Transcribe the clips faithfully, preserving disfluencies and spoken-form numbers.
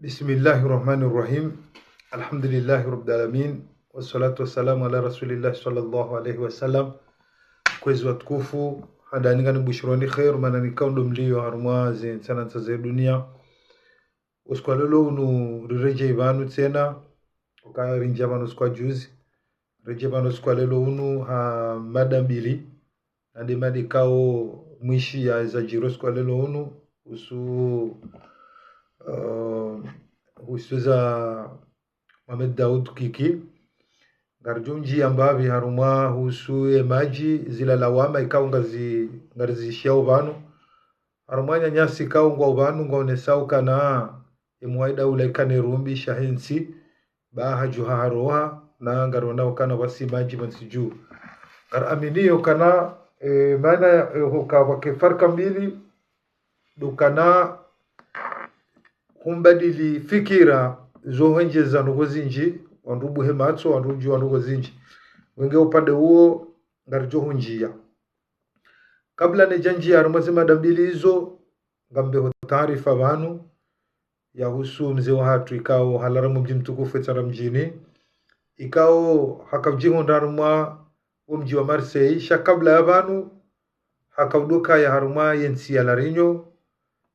بسم الله الرحمن الرحيم. الحمد لله رب العالمين. والصلاة والسلام على رسول الله صلى الله عليه وسلم. Kwezi watukufu, handani ngani bushironi kheri, mana nikao ndo mlio harumwa ze ntsana ntsa ze dunia. Usiku wa leo unu riredjei pvanu tsena, uka rindjia pvanu usiku wa juzi. Redjei pvanu usiku wa leo unu ha mada mbili. Nde mada ikao mwishiya eza djiri usiku wa leo unu, uhusu, eh, uhusu za Mohamed Daoud Kiki. Ngaridjo ndjia mbapvi harumwa uhusu ye madji, zila lawama ikao ngazi, ngarizishiao pvanu. Harumwa nyanyasi ikao ngwao pvanu, ngwaonesao ukana ye mwaida ula ikana rumbi shahe ntsi, ba hadjuha haroha, na ngariona ukana wasi madji mantsi dju. Ngaraminio ukana, eh, mana, eh, huka wake farka mbili, ndo ukana humbadili fikira zo hwendjeza ndrongoo zindji, wandru buhe matso, wandru djua ndrongoo zindji. Wenge upande uwo, ngaridjo hundjia. Kabla nidjandjia harumwa ze mada mbili izo, ngambeho taarifa pvanu, yahusu mze wahatru ikao halala mdji mtukufu Itsandra mdjini, ikao hakaudjihundra harumwa wo mdji wa Marseille, sha kabla ya pvanu, hakaudokaya harumwa ye ntsi ya La Réunion,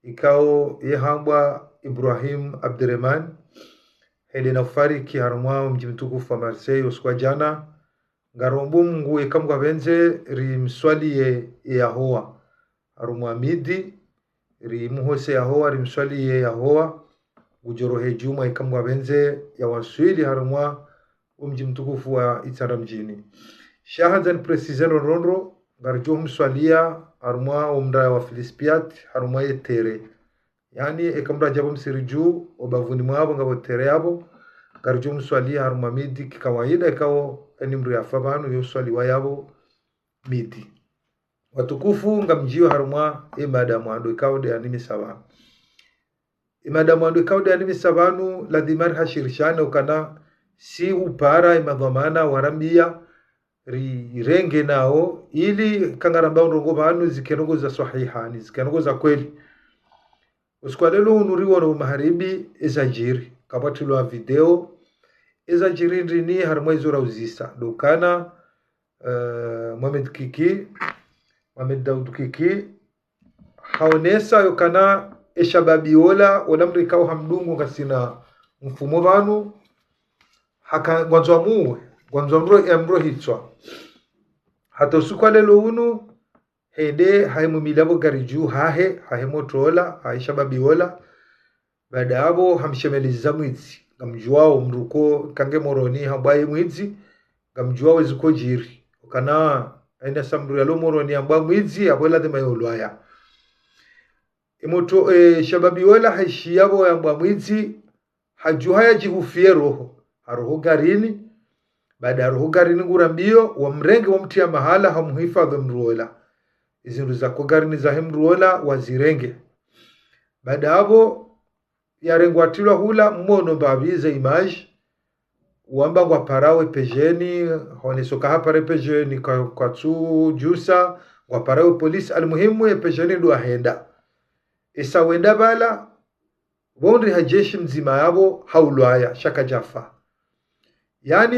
ikao yehambwa Ibrahim Abderemane, hende na ufariki harumwa wo mdji mtukufu wa Marseille usiku wa djana. Ngarombo Mungu eka Mngu apvendze rimswaliye ye yahowa harumwa midi, rimuhose yahowa, rimswaliye yahowa, ngudjo rohe djumwa eka Mngu apvendze yawaswili harumwa wo mdji mtukufu wa Itsandra mdjini. Sha handza ni préciser ndrongoo, ngaridjo humswaliya harumwa wo mraya wa Filispiat, harumwa ye terrain. Yaani, eka mdru adja pvo Msiri dju, wo bavuni mwapvo ngapvo terrain yapvo, ngaridjo humswaliya harumwa midi kikawaida, ikao eni mdru yafa pvanu, yo uswaliwa yapvo midi. Watukufu, ngamdjio harumwa ye mada mwando ikao nde yanimisa pvanu. Ye mada mwando ikao nde yanimisa pvanu, ladhima rihashirishane ukana si upara ye madhwamana warambiya rirenge nao, ili eka ngarambao ndrongoo pvanu zike ndrongoo za swahiha, ni zike ndrongoo za kweli. Usiku wa leo unu riwono maharibi eza djiri, kapvatrilwa video, eza djiri ndrini harumwa izo rauzisa. Ndo ukana, eh, Mohamed Kiki, Mohamed Daoud Kiki, haonesa yo ukana ye shababi ola, ola mdru ikao hamdungu ngasina mfumo pvanu, haka ngwandzo amuwe, ngwandzo amro, amro hitswa. Hata usiku wa leo unu, hende hahe mwimile yapvo gari dju hahe, hahe motro ola, hahe shababi ola. Baada yapvo hamshemeleza mwidzi. Ngamdjuao mdru ko kange Moroni hambwa ye mwidzi, ngamdjuao eziko djiri. Ukana, haina sa mdru yalo Moroni hambwa mwidzi, yapvo ladhima yo ulwaya. Ye motro, eh, shababi ola haishiya pvo yambwa mwidzi, hadjuha yadjihufiye roho. Haroho garini, baada haroho garini ngurambiyo, wamrenge wamtriya mahala hamuhifadhwi mdru ola. Ezindru zako garini zahe mdru ola wazirenge. Baada yapvo, yarengwa atrilwa hula, mwono mbapvi ze image, wamba ngwaparao ye pejeni, honeso ka hapara ye pejeni kwa, kwatsudjusa, ngwaparao ye polisi, almuhimu ye pejeni ndo ahenda. Esa wenda pvala, pvondri ha jeshi mdzima yapvo haulwaya, sha kadjafa. Yaani,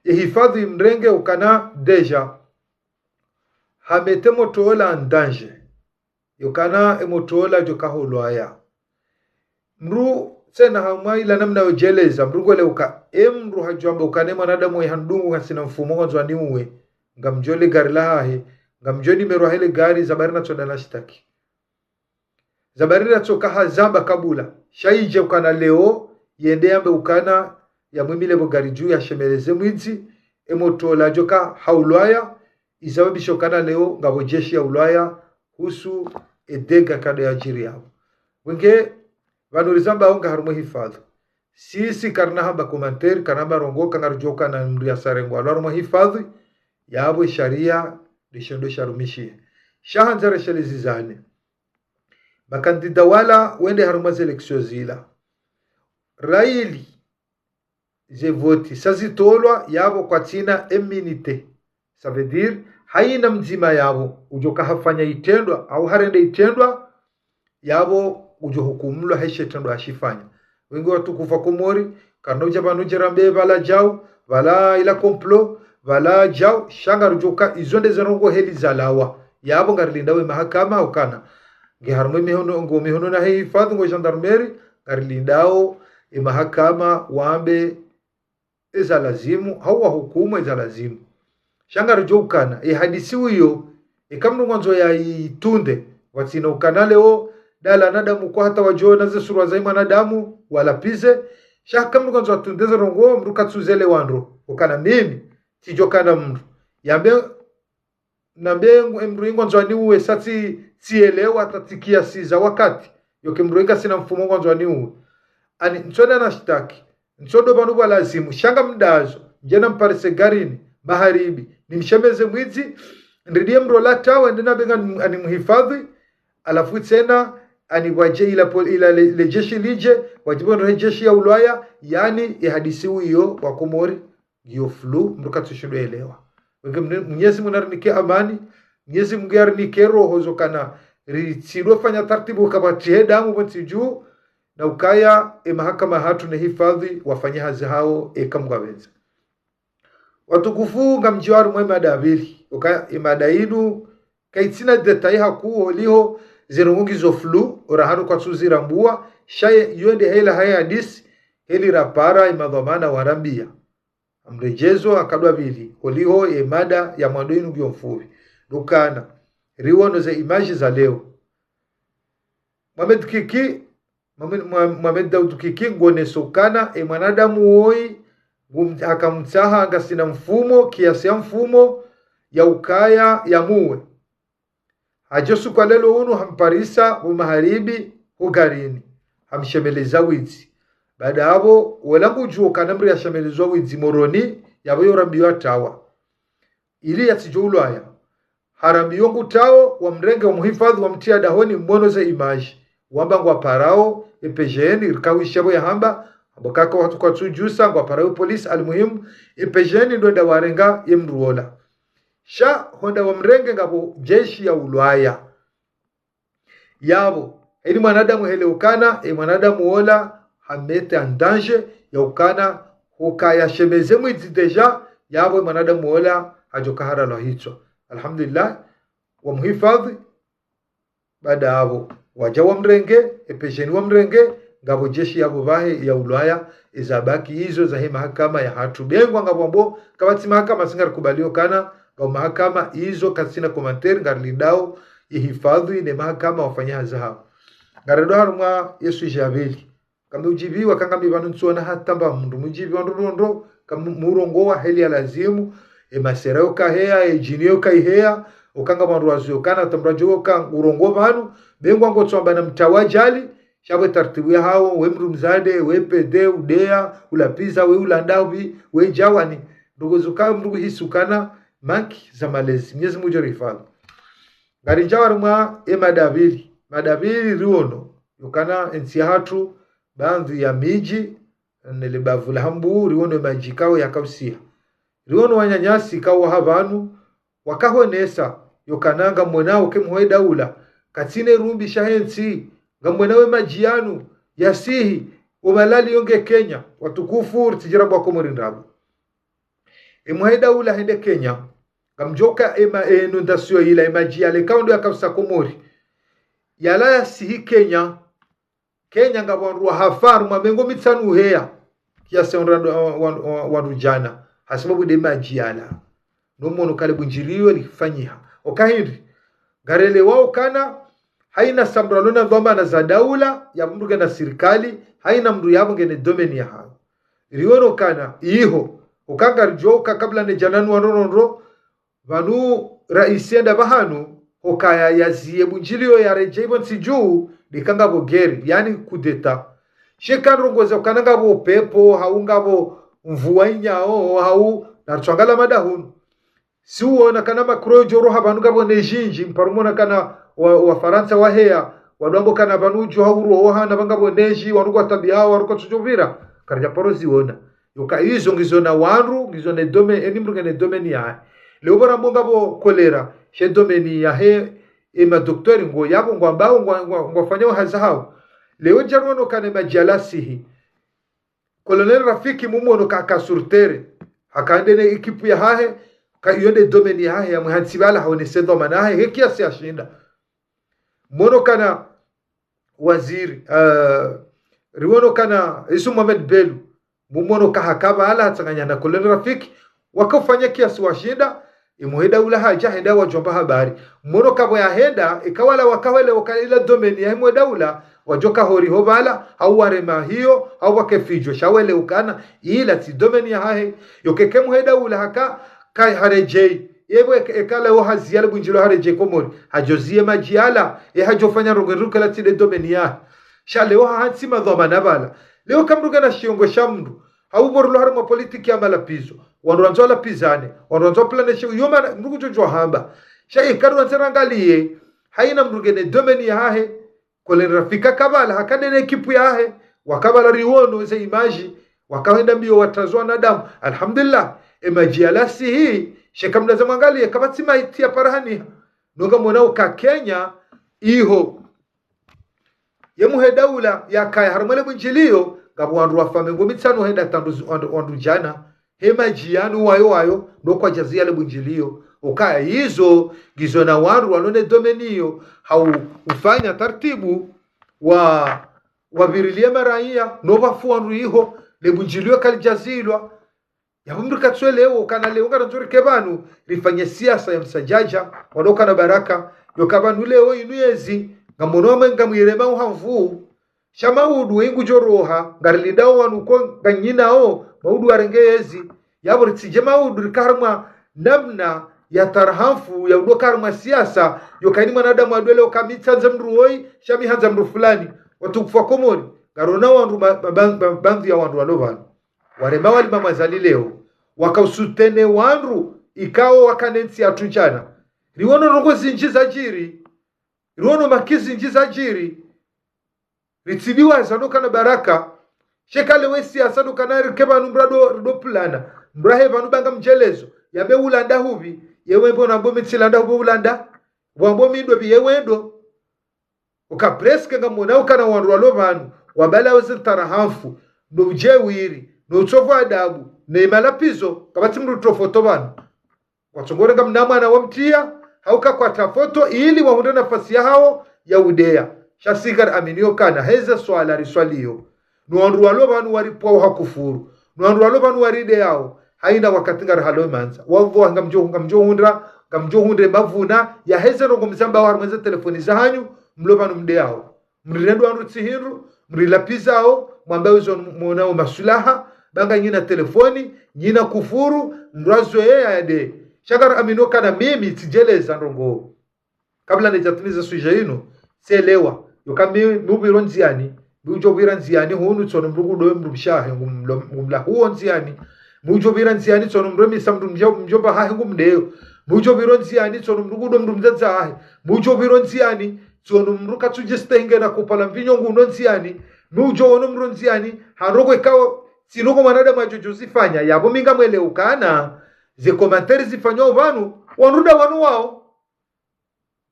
ye hifadhwi mrenge ukana déjà, hamete motro ola en danger. Yo ukana ye motro ola djo ka haulwaya. Mdru tsena hamwa ila namna yo djeleza, mdru ngole uka, ye mdru hadjwamba ukana ye mwanadamu we handungu ngasina mfumo ngwandzo aniuwe. Ngamdjo le gari lahahe, ngamdjo nimero yahe le gari, zabari natsoda na shitaki. Zabari natsoka hazamba kabula. Sha idje ukana leo, yende yambe ukana yamwimile pvo gari dju yashemeleze mwidzi, ye motro ola djo ka haulwaya, isababisha ukana leo ngapvo jeshi ya ulwaya, uhusu ye dégât kado yadjiri yapvo. Wenge, pvanu rizambao nga harumwa hifadhwi. Sisi karina hamba commentaire, karina hamba ndrongoo, ka ngaridjo ukana mdru yasarengwa lo harumwa hifadhwi, yapvo sharia, ndeshendo sharumishiha. Sha handza reshelezizane. Makandida wala wende harumwa ze élection zila. Raili, ze voti, sa zitolwa, yapvo kwatsina immunité. Ça veut dire, haina mdzima yapvo, udjo ka hafanya itrendwa, au harende itrendwa, yapvo udjo hukumulwa heshe trendwa hashifanya. Wengi watukufu wa Komori, karina udja pvanu djerambe pvala djau, pvala ila complot, pvala djau, sha ngaridjo uka, izo nde ze ndrongoo heli zalawa. Yapvo ngarilindao ye mahakama ukana nge harumwa ye mihono, ngo mihono na he hifadhwi, ngo gendarmerie, ngarilindao ye mahakama wambe eza lazimu, hau wahukumu eza lazimu. Sha ngaridjo ukana, ye hadisi iyo, eka mndru ngwandzo ya itunde, watsina ukana leo, dala wanadamu kwa hata wadjo ona ze surwa za ye mwanadamu, walapvize, sha eka mndru ngwandzo atunde ze ndrongoo, mndru katsuzelewa ndro, ukana mimi, tsidjo kana mndru. Yambe, nambe ngu-, emndru ingwandzo aniuwe sa tsi, tsielewa hata tsi kiasi za wakati. Yoke mndru inga ngasina mfumo ngwandzo aniuwe. Ani, ntsoenda na shitaki. Ntsodo pvanu pvwa lazimu. Sha ngamdazo. Ndjena mparise garini. Maharibi. Nimshemeze mwidzi. Ndridiye mndru ola tawe, ndena benga ni-, animhifadhwi. Halafu tsena, ani wadje ila pol-, ila le, le jeshi lidje. Wadjibu ndo he jeshi ya ulwaya. Yaani, ye hadisi iyo, wa Komori. Ngiyo flou, mndru katsushindo elewa. Wenge mne-, Mwenyezi Mungu narinike amani, Mwenyezi Mungu yarinike roho zo kana ritsidofanya taratibu kapvatsi he damu pvontsi dju, na ukaya ye mahakama hatru ne hifadhwi wafanye hazi hawo eka Mngu apvendza. Watukufu ngamdjiwari mwe mada ya pvili, ukaya ye mada inu, kaitsina détail hakuu holiho ze ndrongoo ngizo flou, ora hanu kwatsuzirambua, sha ye, yo nde hela haya hadisi, heli rapara ye madhwamana warambia. Amredjezo akadwa pvili, holiho ye mada ya mwando inu ngiyo mfupvi. Ndo ukana, riwono ze image za leo. Mohamed Kiki, Mohamed, Mohamed Daoud Kiki, nguoneso ukana, ye mwanadamu woyi, ngum-, hakamtsaha ngasina mfumo, kiasi ya mfumo, ya ukaya, yamuwe. Hadja usiku wa leo unu hamparisa wo maharibi ho garini. Hamshemeleza widzi. Baada yapvo, wola ngudjuo ukana mndru yashemelezwa widzi Moroni, yapvo yorambiwa tawa. Ili yatsidjo ulwaya. Harambiwa ngutawo, wamrenge, wamhifadhwi, wamtria dahoni, mwono ze image. Wamba ngwaparao, ye P G N, rikawisha pvo yahamba, hamba kaka watu kwatsudjusa, ngwaparao ye polisi, almuhimu, ye P G N ndo enda warenga, ye mndru wola. Sha, honda wamrenge ngapvo jeshi ya ulwaya. Yapvo, heli mwanadamu hele ukana, ye mwanadamu wola, hamete en danger, ya ukana, hukaya shemeze mwidzi déjà, yapvo ye mwanadamu wola, hadjoka haralwa hitswa. Alhamdulillah, wamhifadhwi, baada yapvo, wadja wamrenge, ye P G N wamrenge, ngapvo jeshi yapvo pvahe ya ulwaya, eza baki izo zahe mahakama yahatru. Bengwa ngapvo ambao, kapvatsi mahakama tsi ngarikubalio ukana, ngapvo mahakama izo katsina commentaire ngarilindao, ye hifadhwi ne mahakama wafanye hazi hawo. Ngarendo harumwa ye sujet ya pvili. Kambe udjibiwa kanga mi pvanu ntsuona hata mba mndru mudjibiwa ndrondrondro, kamu-, murongowa heli ya lazimu, ye masera yoka heya, ye djini yoka iheya, ukanga pvandru wazo yokana, hata mndru adjo yoka urongo pvanu, bengwa ngotsoamba na mtawadjali, sha pvo ye taratibu yahawo, we mndru mdzadze, we pede, udeya, ulapviza, we ulandapvi, we djawani, ndrongoo zoka mndru kuhisi ukana, manque za malezi, Mwenyezi Mungu djo rihifadhwi. Ngaridja harumwa ye mada ya pvili, mada ya pvili riwono, yokana entsi yahatru, baadhwi ya midji, ne le bavu la Hambu, riwono ye madji kawo yakausiha. Riwono wananyasi kawo ha pvanu, wakahonesa, yokana ngamwonao ke mhuu we daula, katsina rumbi shahe ntsi, ngamwonao ye madji yanu, yasihi, wo malali yo nge Kenya, watukufu, ritsidjira bwa Komori ndrabo. Ye mhuu we daula hende Kenya, ngamdjoka ye ma-, ye inondation yila, ye madji yale kawo ndo yakausa Komori. Yala yasihi Kenya, Kenya ngapvo wandru wahafa harumwa mengo mitsanu uheya, kiasi ya wandru, wa-, wa-, wa-, wandru djana, hasibabu nde madji yala. No mwono kale bundjiliyo lifanyiha. Oka hindri, ngarelewao ukana, haina sa mndru alona dhwamana za daula, yapvo mndru ngena sirikali, haina mndru yapvo ngena domaine yahayo. Riwono ukana, iho, uka ngaridjo uka kabla ne djana nuwa ndrondrondro, pvanu raisi yenda pvahanu, hukaya yaziye bundjiliyo yaredjei pvontsi dju, ndika ngapvo guerre, yaani coup d'État. Sha eka ndrongoo za ukana ngapvo pepo, hau ngapvo mvua inyao, hau, naritswangala madahoni. Si uona ukana Macron djoroha pvanu ngapvo neige nyindji, mparo mwona ukana wa, Wafarantsa waheya, wandru wamba ukana pvanu djo hahuru oha na pvangapvo neige, wandru ngwatabiao, wandru kwatsudjo pvira. Karidja paro ziona. Yoka izo ngizo na wandru, ngizo ne domaine, eni mndru ngena domaine yahe. Leo pvo rambwa ngapvo kolera, she domaine yahe, ye madoktori ngo yapvo ngwambao, ngwa, ngwa, ngwafanyao hazi hawo. Leo djaruono ukana ye madji yala yasihi. Colonel Rafiki mumwono ka, ka sur terrain. Haka nde ne ekipu yahahe, ka iyo nde domaine yahahe, yamwehantsi pvala haonese dhwamana yahahe, he kiasi yashinda. Mwono kana waziri, eh, riwono kana Isu Mohamed Belou, mumwono ka haka pvala hatsanganya na Colonel Rafiki, waka ufanya kiasi washinda, imwe he daula hadja hende wadjomba habari. Mwono kapvo yahenda, ika wala waka welewa uka ila domaine ya imwe daula, wadjoka hori ho pvala, hau warema hiyo, hau wake fidjo, sha welewa ukana, ila tsi domaine yahahe, yo keke mwe he daula haka, ka haredjei. Yepvo eka, eka leo haziya le bundjilio haredjei Komori. Hadjoziya madji yala, ye hadjofanya ndrongoo ruke la tsi nde domaine yahe. Sha leo hahantsi madhwamana pvala. Leo ka mndru kana shiongo sha mndru. Hau pvo rilo harimwa politiki ya malapvizo. Wandru wandzo walapvizane. Wandru wandzo waplanishe. Iyo mana, mndru kudjodjo hamba. Sha ika ri wandze rangaliye. Haina mndru ngena domaine yahahe. Colonel Rafiki haka pvala, haka nde ne ekipu yahe, waka pvala riwono ze image, waka hwenda mbio watrazo wanadamu. Alhamdulillah, emadji yalasihi, sha eka mlaza mwangaliye, kapvatsi maiti ya parahaniha. No ngamwona uka Kenya, iho. Ye mwe he daula yakaya harimwa le bundjilio, ngapvo wandru wafa mengo mitsanu henda tandru zu-, wandru, wandru djana, he madji yanu wayo wayo, ndo kwadjaziya le bundjilio. Ukaya izo, ngizo na wandru walo ne domaine iyo, hau ufanya tartibu wa, wavirilie maraiya, no pvafu wandru iho, le bundjilio kalidjazilwa. Yapvo mndru katsuelewa, kana leo ngarandzo rike pvanu, rifanye siasa ya msadjadja, walo kana baraka, yo ka pvanu leo inu yezi, ngamwono wamwe ngamwirema uhamvu, sha maudu we ngudjo roha, ngarilindao wanu ko nganyinao, maudu warenge yezi. Yapvo ritsidje maudu rika harimwa namna ya tarahamfu, ya udoka harimwa siasa, yo kaini mwanadamu adwele uka mi tsandza mndru woyi, sha mi handza mndru fulani. Watukufu wa Komori, ngarona wandru ba-, ba-, ba-, ba-, bandhu ya wandru walo pvanu. Warema wali mamwazali leo, waka usutene wandru, ikao waka ne ntsi yatru djana. Riwono ndrongoo zindji zadjiri, riwono maki zindji zadjiri, ritsidiwaza no kana baraka. Sha eka leo we siasa no kana rike pvanu mndru ado, ado plana. Mndru ahe pvanu banga mdjelezo. Yambe ulanda hupvi. Ye wembe unambo mi tsilanda hupvi ulanda. Wambo mi ndo pvi ye wendo. Uka presque ngamwona ukana wandru walo pvanu. Wapvala weze tarahamfu. No udjewiri. No utsovu adabu. Ne imalapvizo. Kapvatsi mndru tsofoto pvanu. Watsongore ngamna mwana wamtriya, hauka kwatsafoto ili wahundre nafasi yahawo ya udeya. Sha si ngari aminio kana, heze swala riswaliyo. No wandru walo pvanu waripvwao ha kufuru. No wandru walo pvanu warideyao. Haina wakati ngari halo imandza. Wallahi ngamdjo, ngamdjo hundra, ngamdjo hundre mavuna, ya heze ndrongoo mzambao harimwa ze telefoni zahanyu, mlo pvanu mdeyao. Mrirendo wandru tsi hindru, mrilapvizao, mwamba wizo mwonao maswilaha, banga nyina telefoni, nyina kufuru, mndru azoweya yade. Sha ngari aminio kana mimi tsidjeleza ndrongoo. Kabla nidjatimiza sujet inu, tselewa. Yo ka mi, mi upviro ndziani, mi udjo pvira ndziani, hunu tsono mndru kudo mndru mshe wahe, ngumlo-, ngumlahuo ndziani. Mi udjo pvira ndziani, tsono mndru misa mndru mdjo-, mdjomba hahe ngumdeyo. Mi udjo pviro ndziani, tsono mndru kudo mndru mdzadze wahe. Mi udjo pviro ndziani, tsono mndru katsudjistehi ngena kupvala mvinyo nguno ndziani. Mi udjo ono mndru ndziani, ha ndrongoo ikao, tsi ndrongoo mwanadamu adjodjo zifanya. Yapvo mi ngamwelewa ukana, ze commentaires zifanywa pvanu, wandru nda wanu wao.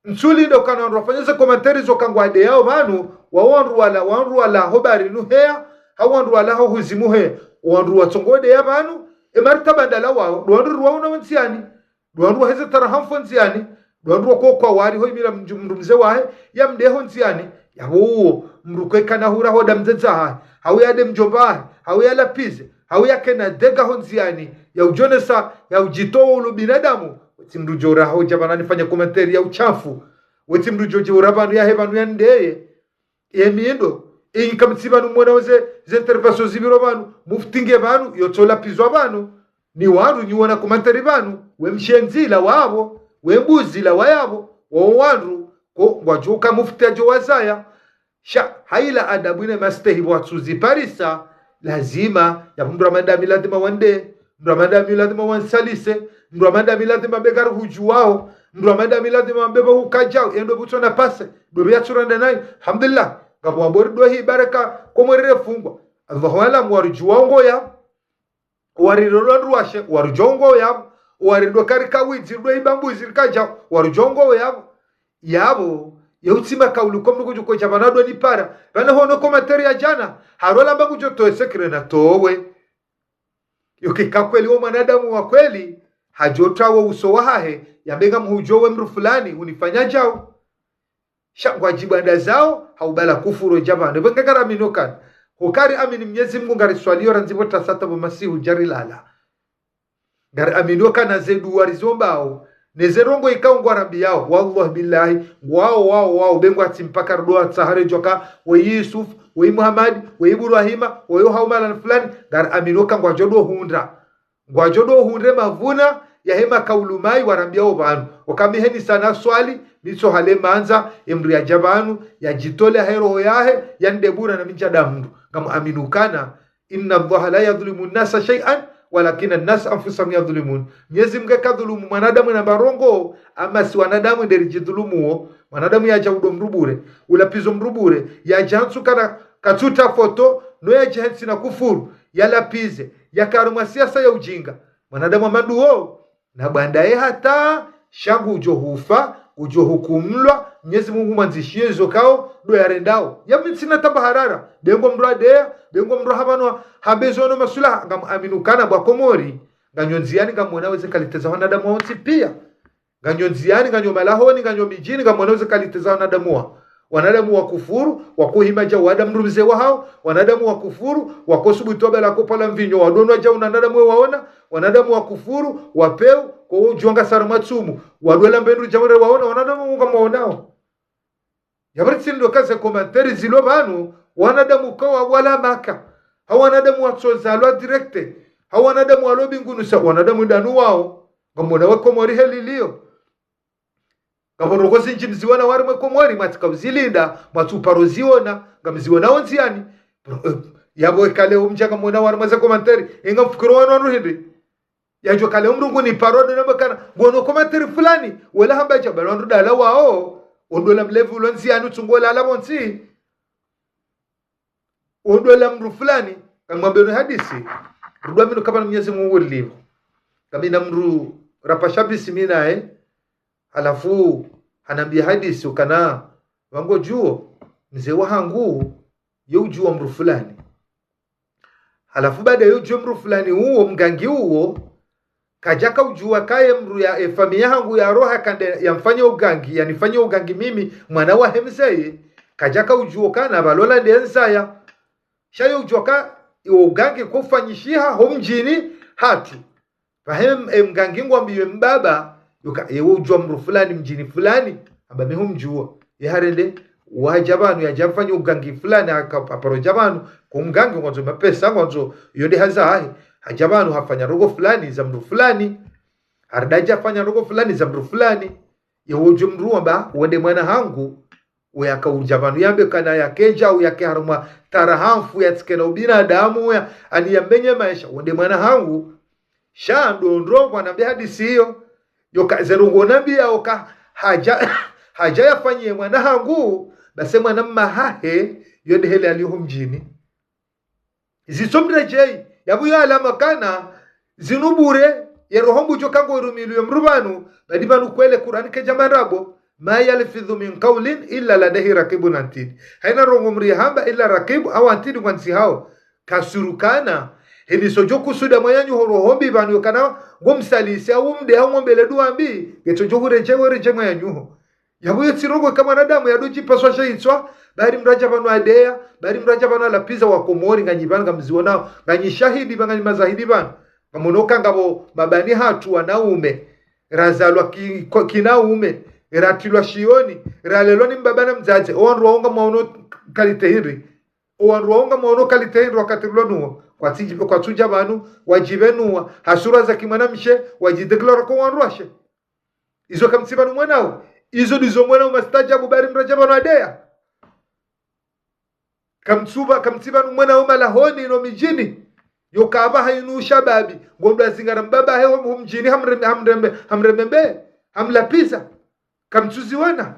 Ntsulinda ukana wandru wafanya ze commentaires zo ka ngwadeyao pvanu, wa wandru wala, wandru wala ho baharini heya, ha wandru wala ho huzimu heya, wandru watsongo deya pvanu, e martaba ndala wao, ndo wandru riwaona wo ndziani, ndo wandru waheze tarahamfu ndziani, ndo wandru wakokwa wari ho imila mndru mdru mze wahe, yamdeho ndziani, yapvo uwo, mndru kwekana hura ho nda mdzadze wahe, hau yade mdjomba wahe, hau yalapvize, hau yakena dega ho ndziani, ya udjonesa, ya udjitowa ulu binadamu, wetsi mndru djo ura ho dja pvanu nifanye commentaire ya uchafu. Wetsi mndru djo djo ura pvanu yahe pvanu yandeye. Ye mi ndo. Inyi kamtsi pvanu mwona wo ze, ze interventions zipviro pvanu. Mufti nge pvanu, yotsolapvizwa pvanu. Ni wandru nyi wona commentaire pvanu. We mshenzi la wapvo. We mbuzi la wayapvo. Wo wandru. Ko, ngwadjo uka mufti adjo wazaya. Sha, ha ila adabu ne mastehi pvwatsuzi parisa, lazima, yapvo mndru wa madami lazima wande, mndru wa madami lazima wansalise, mndru wa madami lazima be kari hudjuwao, mndru wa madami lazima be pvo hukadjao, endo pvutso na pase, ndo pvi yatsuranda nayi, alhamdulillah, ngapvo wambori ndo hi baraka, komwe rire fungwa, Allahu alam, waridjuwao ngoya, warirolwa ndruwashe, waridjo ngoya, warindo kari kawidzi, ndo ibambuzi rikadjao, waridjo ngoya, yapvo, Ye utsi makaulu ko mndru kudjo kweja pvanu ndo nipara. Pvanu hono commentaire ya jana. Harola mba kudjo towe secret na towe. Yo keka kweli wo mwanadamu wa kweli. Hadjo tawo uso wahahe. Yambe ngamhudjuo we mndru fulani. Unifanya djau. Sha ngwadjibwanda zao. Haubala kufuru dja pvanu. Epvo ngaraaminio kana. Hukari amini Mnyezi Mungu ngariswalio randzi pvo tasata pvo masihu djarilala. Ngariaminio kana ze duwa rizombao, ne ze ndrongoo ikao ngwarambiyao, wallahi billahi, ngwao, wao, wao, be ngwatsi mpaka ridjo watsaha redjo ka, we Yusuf, we Muhammad, we Ibrahima, we yo haumala fulani, ngariaminio ka ngwadjo ndo hundra. Ngwadjo ndo hundre mavuna, yahe makaulu mayi warambiyao pvanu. Oka mi heni sana swali, mi tso hale mandza, emndru yadja pvanu, yadjitole yahe roho yahe, yandebura na mi ndja nda mndru. Ngamwaminio kana, إن الله لا يظلم الناس شيئا ولكن الناس أنفسهم يظلمون. Mnyezi Mungu kadhulumu mwanadamu na mba ndrongoo, ama si wanadamu nde ridjidhulumuo. Mwanadamu yadja udo mndru bure, ulapvizo mndru bure, yadja ntsu kana katsuta foto, no yadja hentsi na kufuru, yalapvize, yaka harumwa siasa ya ujinga. Mwanadamu wa manduo, na bwandaye hata, sha ngudjo hufa, ngudjo hukumlwa, Mnyezi Mungu mwandzishie izo kao, ndo yarendao. Ya mi ntsina tamba harara, be ngo mndru adeya, be ngo mndru habanwa, hambe zo no maswilaha, ngamwaminio kana bwa Komori, nganyo ndziani ngamwonao ze qualité za wanadamu wontsi pia. Nganyo ndziani, nganyo malahoni, nganyo midjini, ngamwonao ze qualité za wanadamu wa. Wanadamu wa kufuru, wakohima djau wada mndru mze wahao, wanadamu wa kufuru, wakosubutu wabala kopo la mvinyo, wadonwa djau na wanadamu we waona, wanadamu wa kufuru, wapeu, ko udjonga sara matsumu, wadwela mbendru djau re waona, wanadamu ngamwaonao. Yapvo ritsi ndo ka ze commentaire zilo pvanu, wanadamu kawa wala maka, ha wanadamu watsozalwa direct, ha wanadamu walo mbinguni sa, wanadamu ndanu wao, ngamwona we Komori heli liyo. Ngapvo ndrongoo zindji mziona warimwe Komori, mwatsika uzilinda, mwatsu paro ziona, ngamzionao ndziani. Yapvo eka leo mdja ngamwona warimwa ze commentaire, inga mfikiro wanu wanu hindri. Yadjo ka leo mndru ngu ni paro ndo namba kana, ngono commentaire fulani, wala hamba dja bala wandru ndala wao, wo ndo la mlevi ulo ndziani utsungo lala pvontsi. Wo ndo la mndru fulani, ngamwambiyoni hadisi. Rudwa minu kapvana Mnyezi Mungu lipvo. Ngamina mndru rapasha bisi mi naye, halafu hanambiya hadisi ukana, pvangu djuo, mze wahangu, yo udjuo mndru fulani. Halafu baada yo udjuo mndru fulani uwo, mgangi uwo, kadjaka udjuwa kaye mndru ya, e, famiyi yahangu ya roha kande yamfanye ugangi, yanifanye ugangi mimi, mwana wahe mzeye, kadjaka udjuwa kana pvalola nde nzaya. Sha yo udjuwa ka, iwo ugangi kofanyishiha ho mdjini hatru. Pvahe m-, e mgangi ngwambiwe mbaba, yoka, ewe udjuwa mndru fulani mdjini fulani, amba mi humdjuwa. Ye harende, wadja pvanu, yadja mfanye ugangi fulani, aka-, aparo dja pvanu, ko mgangi ngwandzo mapesa, ngwandzo, yo nde hazi yahe. Hadja pvanu hafanya ndrongoo fulani, za mndru fulani. Harudi hadja hafanya ndrongoo fulani, za mndru fulani. Ye wodjo mndru wamba, wende mwana hangu, uyaka udja pvanu yambe kana yake djau, yake harumwa tarahamfu, yatsikena ubinadamu, ya, ani yambenye maesha, wende mwana hangu. Sha ndo ndrongoo nambe hadisi iyo. Yoka, ze ndrongoo nambiya oka, hadja, hadja yafanyiye mwana hangu, basi mwana mma hahe, yo nde heli aliho mdjini. Zitso mredjeyi, yapvo yo alama kana, zinu bure, ye roho mbi djo kango irumilwe mndru pvanu, badi pvanu kwele Kur'ani kedja mandrabo, ما يلفظ من قول إلا لديه رقيب عتيد. Hayina ndrongoo mndru yahamba ila Rakibu, awo Atidi ngwandzihao. Kasurukana, heni sodjo kusuda mwananyaho roho mbi pvanu yokana, ngomsalisi, awu mde, awu ngombele duwa mbi, ngetso djo huredjeyi, weredjeyi mwananyaho. Yapvo yo tsi ndrongoo ka mwanadamu yadodjipaswa she itswa, bari mndru hadja pvanu adeya, bari mndru hadja pvanu alapviza wa Komori, nganyi pvanu ngamzionao, nganyi shahidi pvanu, nganyi mazahidi pvanu. Ngamono ka ngapvo mabani hatru wanaume, razalwa ki-, ko-, kinaume, ratrilwa shiyoni, ralelwa ni mbaba na mdzadze, owandru wawo ngamwaono qualité hindri. Owandru wawo ngamwaono qualité hindri wakati rilo nuwo, kwatsi-, kwatsudja pvanu, wadjipvenuwa, ha sura za kimwanamshe, wadjidéclarer ko wandru washe. Izo kamtsi pvanu mwanao. Izo ndizo mwanao mastajabu bari mndru hadja pvanu adeya. Kamtsuba, kamtsi pvanu mwanao malahoni no midjini. Yoka apvaha inu shababi. Ngondro azingara mbaba he ho mdjini hamrembe, hamrembe, hamrembe mbe, hamlapviza. Kamtsuziona.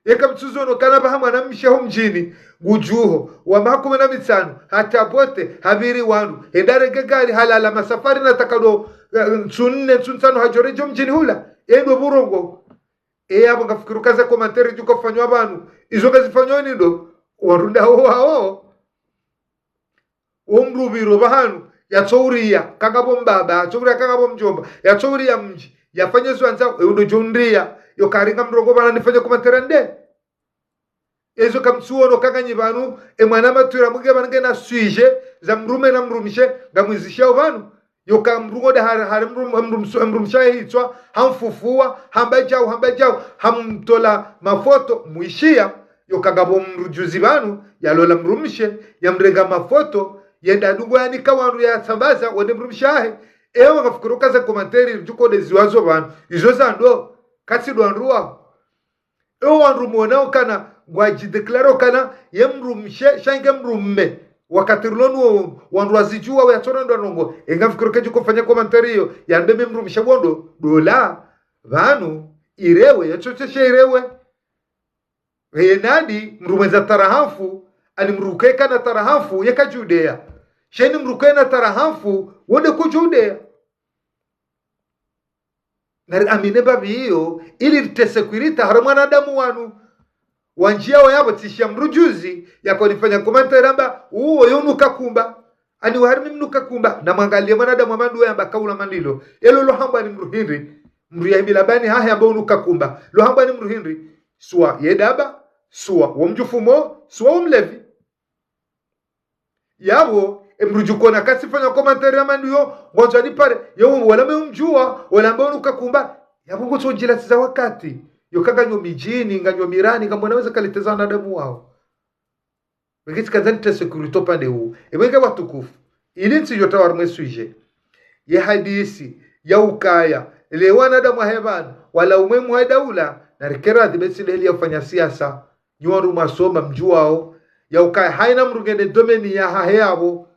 Ye kamtsuziona kana pvaha mwanamshe ho mdjini, ngudjuho, wa maha kume na mitsanu, hata pote, hapviri wandru, hende harenge gari, halala masafari na takado, eh, ntsu nne, ntsu ntsanu hadjo redjeyi ho mdjini hula. Ye ndo pvo ndrongoo. Eya, apvo ngafikiri uka ze commentaire zidjo ufanywa pvanu, izo ngazifanywa ni ndo wandru ndawo wawo. Wo mdru pviro pvahanu, yatsouriya, kangapvo mbaba, yatsouriya kangapvo mdjomba, yatsouriya mdji, yafanye zo yandzao, e undo djo undriya, yo karinga mrongo pvanu nifanye commentaire nde. Ezo kamtsuono kanga nyi pvanu, e mwana matwira mwinge pvanu ngena sujet za mdrume na mdrumshe, ngamwizishao pvanu. Yo ka mdru ngo nda hari, hari mdru, mdru msu-, mdrumshe yahitswa, hamfufua, hamba djau, hamba djau, hamtola mafoto, mwishiya, yo kangapvo mdru juzi pvanu, yalola mdrumshe, yamrenga mafoto, yenda dungo yanika wandru yatsambaza, wende mdrumshe wahe. Ewa ngafikiri uka ze commentaire, djuko nde ziwazo pvanu, izo za ndo, katsi ndo wandru wawo. Ewo wandru mwonao ukana, ngwadjidéclaré ukana, ye mdrumshe, sha inge mdrume. Wakati rilo nuwo, wandru wazidjuwa, we yatsona ndo ndrongo. E ngafikiri uka djuko ufanya commentaire iyo, yambe mi mdrumshe wondo, dola, pvanu, irewe, yatsotseshe irewe. Ye nadi, mdru mwendza tarahafu, ani mdru keka na tarahafu, yeka djudeya. Sheni mdru kena tarahafu, wonde kudjudeya. Nari amine mbapvi iyo, ili rite sécurité hari mwanadamu wanu. Wandjiya wo yapvo tsishiya mdru juzi, yako nifanya commentaire yamba, uwo yo unuka kumba. Ani wahari mi mnuka kumba, na mwangaliye mwanadamu wa mandu yamba kaula mandilo. Elo lo hambwa ni mdru hindri, mdru ya himila bani hahe yamba unuka kumba. Lo hambwa ni mdru hindri, suwa ye daba, suwa wo mdjufumo, suwa wo mlevi. Yapvo, e mdru djukona katsifanya commentaire ya mandu yo, ngwandzo anipare, yo wala me umdjuwa, wala mbe unuka kumba. Yapvo ngutso ndjila tsiza wakati. Yo kanga nyo midjini, nga nyo mirani, nga mwona weza qualité za wanadamu wawo. Wenge tsikandza nite sécurité upande uwo. E wenge watukufu. Ili ntsi yo tawa harumwa e sujet. Ye hadisi, ya ukaya, le wanadamu wahe pvanu, wala umwe mwa daula, na rikera dhibetsi deli ya ufanya siasa. Nyi wandru mwasoma mdjuwao, ya ukaya haina mdru ngena domaine yahahe yapvo.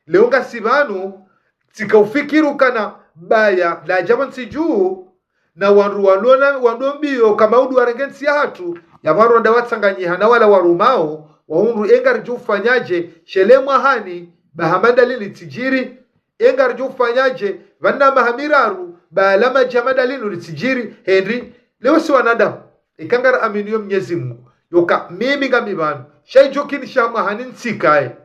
Leo ngasi pvanu, tsika ufikiri ukana baya, ladja pvo ntsi dju, na wandru walona, wandru mbiyo, kama udu warenge ntsi yahatru, ya wandru wanda watsanganyiha na wala warumao, wahundru e ngaridjo ufanyadje, shele mwahani, ba hama ndali litsidjiri, e ngaridjo ufanyadje, pvanu maha miraru, ba alama dja hama ndali nu litsidjiri, hindri, leo si wanadamu. Ika ngara aminiyo Mnyezi Mungu. Yoka mimi ngami pvanu. Sha idjo kinisha mwahani ntsikaye.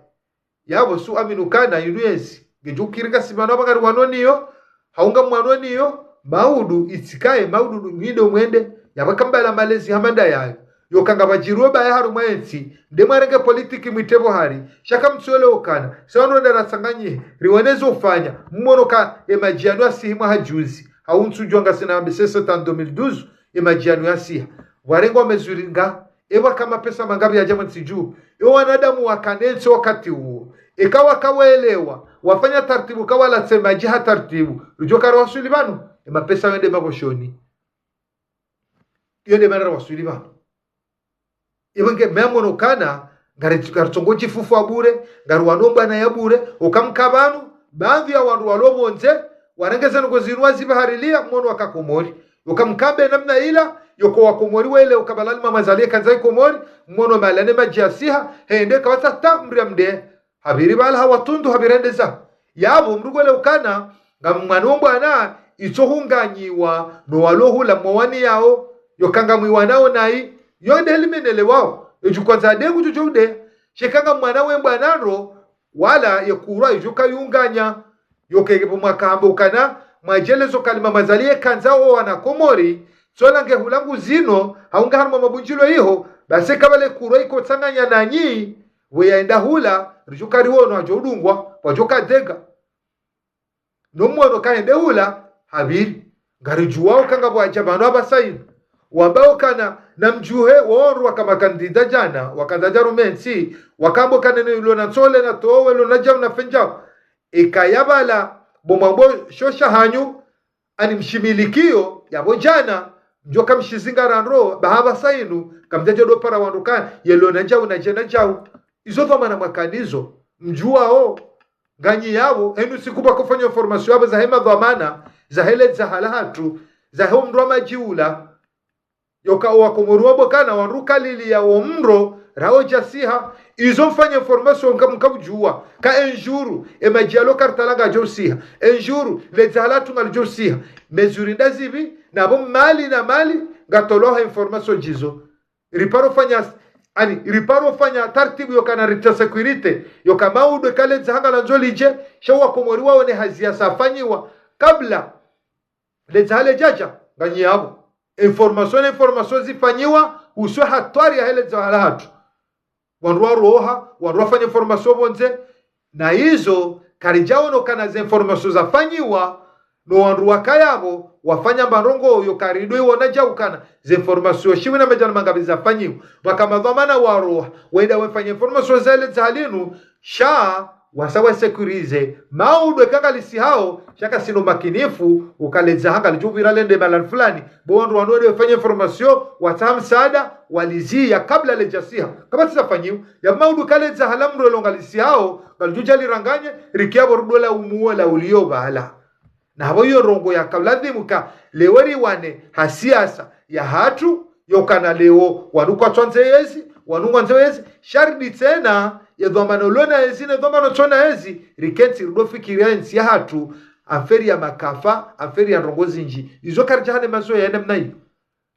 Yapvo su amini ukana yinu yezi. Ngedjo ukiri ngasi pvanu apvo ngari wanoniyo. Hau ngamwanoniyo. Maudu itsikaye, maudu nyi ndo mwende. Yapvo kambala malezi hama nda yayo. Yoka ngapvadjiriwo baya harumwa entsi. Nde mwarenge politiki mwitepvo hari. Sha kamtsuwelewa ukana. Sa wanu wende ratsanganyihe. Riwone zo ufanya. Mmono ka e madji yanu yasihi mwaha juzi. Hau ntsudjuwa ngasina hambi sese ta deux mille douze. E madji yanu yasiha. Warengwa mezuri nga, epvwa ka mapesa mangapvi yadja mwa ntsi dju. E wanadamu wakana entsi wakati uwo. Eka wakawelewa, wafanya tartibu kawalatse madji ha tartibu. Rudjo kara waswili pvanu, e mapesa yo nde mapvoshoni. Yo nde mana ra waswili pvanu. Epvo nge meamono ukana, ngari, ngari tsongo djifufu wa bure, ngari wano mbwana ya bure, uka mka pvanu, baadhwi ya wandru walo pvondze, warenge ze ndrongo zinu wazipvahariliya, mmono waka Komori. Uka mka mbe namna ila, yoko wa Komori wele, uka balali mama zaliye kandza i Komori, mmono mala ne madji yasiha, hende kawatsa ta mdru ya mde. Hapviri pvala hawatundu hapviri hende za. Yapvo mdru kwele ukana, nga mwana wo mbwana, itso hunganyiwa, no walo hula mwawani yawo, yoka ngamwiwanao nayi, yo nde helimenele wawo, edju kwandza nde ngudjo djo ude, sheka nga mwana we mbwana ndo, wala ye kurwa idjo kayunganya, yoka epvo mwaka hamba ukana, mwadjelezo kalima mazali ye kandza wo wana Komori, tsola nge hula nguzino, hau nga harumwa mabundjilo iho, basi kapvale kurwa iko tsanganya nanyi, we yaenda hula, ridjo kariwono hadjo udungwa, wadjo kadenga. No mwono kahende hula, hapviri. Ngaridjuwao uka ngapvo wadja pvanu apvasa inu. Wambao ukana, namdjuhe, wondru waka makandida djana, wakandza dja rumentsi, wakamba ukana ne lona ntsole na towe, lona djau na fendjau. Eka yapvala, bo mwambo shosha hanyu, ani mshimilikiyo, yapvo djana, mdjo kamshizinga randro, baha apvasa inu, kamdja djo dopara wandru ka, ye lona djau na djana djau. Izo dhwamana mwakanizo, mdjuwao, nganyi yapvo, henu siku pvwaka ufanya information yapvo zahe madhwamana, zahe ledza hala hatru, zahe omdru wa madji ula. Yoka owa Komori wambo ukana wandru kalili ya omdro, rawo djasiha, izo mfanya information nka mka udjuwa, ka enjuru, e madji yalo kartala ngadjo usiha, enjuru, ledza hala hatru ngalidjo usiha, mezuri nda zipvi, napvo mali na mali, ngatolwaho information djizo. Riparo fanya, ani, riparo fanya tartibu yokana rita sécurité, yoka maudu eka ledzaha ngalandzo lidje, sha wakomori waone hazi yasa yafanyiwa, kabla ledzaha ledjadja, nganyi yapvo. Information, information zifanyiwa, uswe hatwari yahe ledzaha lahatru. Wandru waroha, wandru wafanya information pvondze, na izo, karidjaono kana ze information zafanyiwa, no wandru wakaya pvo, wafanya mba ndrongoo yo karidjo iwona djau kana, ze information shiwi na medjana mangapvi zafanyiwa. Pvaka madhwamana waroha, wenda wefanya information zele za linu, sha, wasa wa sécuriser, maudu eka ngalisihao, sha kasina umakinifu, uka ledzaha ngalidjo pvira lende mahala fulani, bo wandru wanu wende wefanya information, watsaha msaada, waliziya, kabla ledjasiha. Kapvatsi zafanyiwa, ya maudu eka ledzaha la mdru elo ngalisihao, ngalidjo dja liranganye, rikia pvo rudola umuo la ulio pvala. Na hapvo iyo ndrongoo yaka ladhimu ka leo riwane ha siasa yahatru, yokana leo wanu kwatswandze yezi, wanu ngwandzo yezi, sha ridji tsena, ye dhwamana ulona yezi, ne dhwamana utsona yezi, rikentsi rudo fikiria entsi yahatru, affaire ya makafa, affaire ya ndrongoo zindji. Izo karidja hane mazoweya ya namna iyo.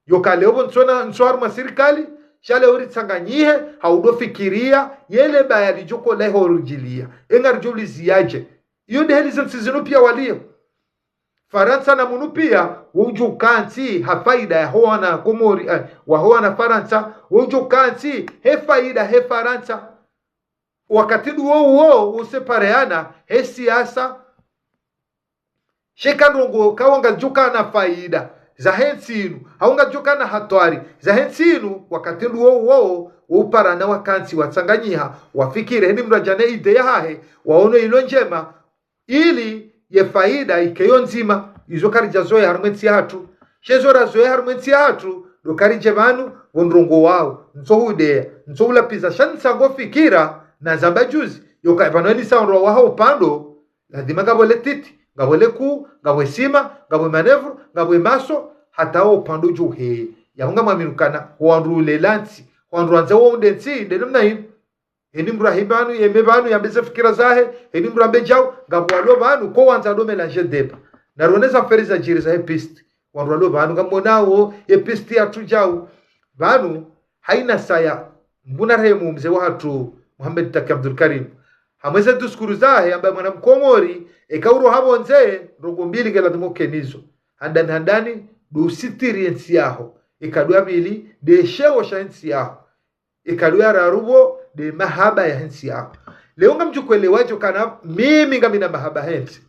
Yoka leo pvo ntsona, ntso harumwa sirikali, sha leo ritsanganyihe, haudo fikiria, yele baya lidjo kola iho ridjilia. Enga ridjo liziya dje. Iyo nde heli ze ntsi zinu pia walio. Farantsa na munu pia, wudjo kantsi ha faida yaho wana Komori, eh, waho wana Farantsa, wudjo kantsi he faida he Farantsa. Wakati nduwo uwo, usepareana, he siasa, sha eka ndrongoo kawo ngazidjo kana faida zahe ntsi inu, hau ngazidjo kana hatwari zahe ntsi inu, wakati nduwo uwo, wo uparana wakantsi watsanganyiha, wafikiri, heni mdru adja ne idée yahahe, waono ilo ndjema, ili ye faida ike yo ndzima, izo karidja zoweya harumwa entsi yahatru. Sha ezo razoweya harumwa entsi yahatru, ndo karidje pvanu, pvo ndrongoo wao, ntso hudeya, ntso ulapviza, sha ntsango fikira, nazamba juzi, yoka pvanu eni sa wandru waha upando, lazima ngapvo le titi, ngapvo le kuu, ngapvo esima, ngapvo manevru, ngapvo emaso, hata wo upando djo uheye. Yapvo ngamwaminu kana, ho wandru ulela ntsi, ho wandru wandza wo unde ntsi, nde namna inu. Heni mdru ahi pvanu, yeme pvanu, yambe ze fikira zahe, heni mdru ambe djau, ngapvo walo pvanu, ko wandza do mélanger débat. Na rone za affaire zadjiri zahe piste. Wandru walo pvanu, ngamwonao, ye piste yahatru djau. Pvanu, haina saya, mbuna rehemu mze wahatru, Mohamed Taki Abdoulkarim. Hamweze discours zahe, amba mwana Mkomori, eka uroha pvondze, ndrongoo mbili nge ladhimu uke nazo. Handani handani, ndo usitiri entsi yaho. Eka ndo ya pvili, nde sheo sha entsi yaho. Eka ndo ya raru pvo, nde mahaba yahe ntsi yaho. Leo ngamdjo kwelewa djo kana mimi ngamina mahaba he ntsi.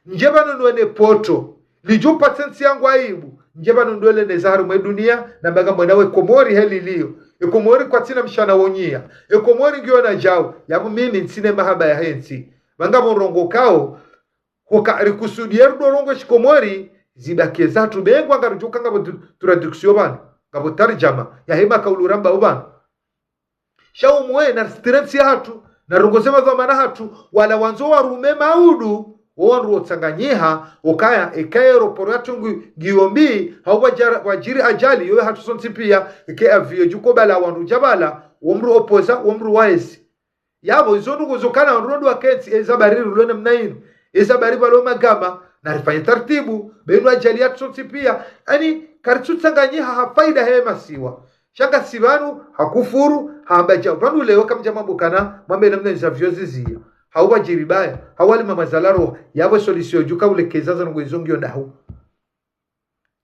Ndje pvanu ndo ne poto, lidjo upvatse ntsi yangu aibu. Ndje pvanu ndo le neza harumwa edunia, na mba ngamwona we Komori heli liyo. E Komori kwatsina mshana wonyiya. E Komori ngiyo na djau, yapvo mimi ntsina mahaba yahe ntsi. Pvanga pvo ndrongoo kao, hoka rikusudiye rudo rongoa shikomori, zibaki zahatru pvengwa ngaridjo ka ngapvo tu-, traduction pvanu, ngapvo tarjama, yahe makaulu ramba pvanu. Sha umwe na risitiri entsi yahatru, na rongoze madhwamana hatru, wala wandzo warume maudu, wo wandru wotsanganyiha, ukaya, eka ye aéroport yahatru ngiyo mbi, hau wadjara-, wadjiri ajali, yo yahatru sontsi pia, eka avion djuko pvala wandru dja pvala, wo mdru opoza, wo mdru waezi. Yapvo, izo ndrongoo zo kana wandru ndo wakentsi, eza bari rilo namna inu, eza bari pvalo magama, na rifanye tartibu, pvanu ajali yahatru sontsi pia, ani, karitsu tsanganyiha ha faida he masiwa. Sha ngasi pvanu, hakufuru, hamba djau. Pvanu leo kamdja mambo kana, mwambe namna izo avion ziziya. Hau wadjiri pvaya, hau Ali Mamazali aroha, yapvo solution djuka ulekeza za ndrongoo izo ngiyo ndahu.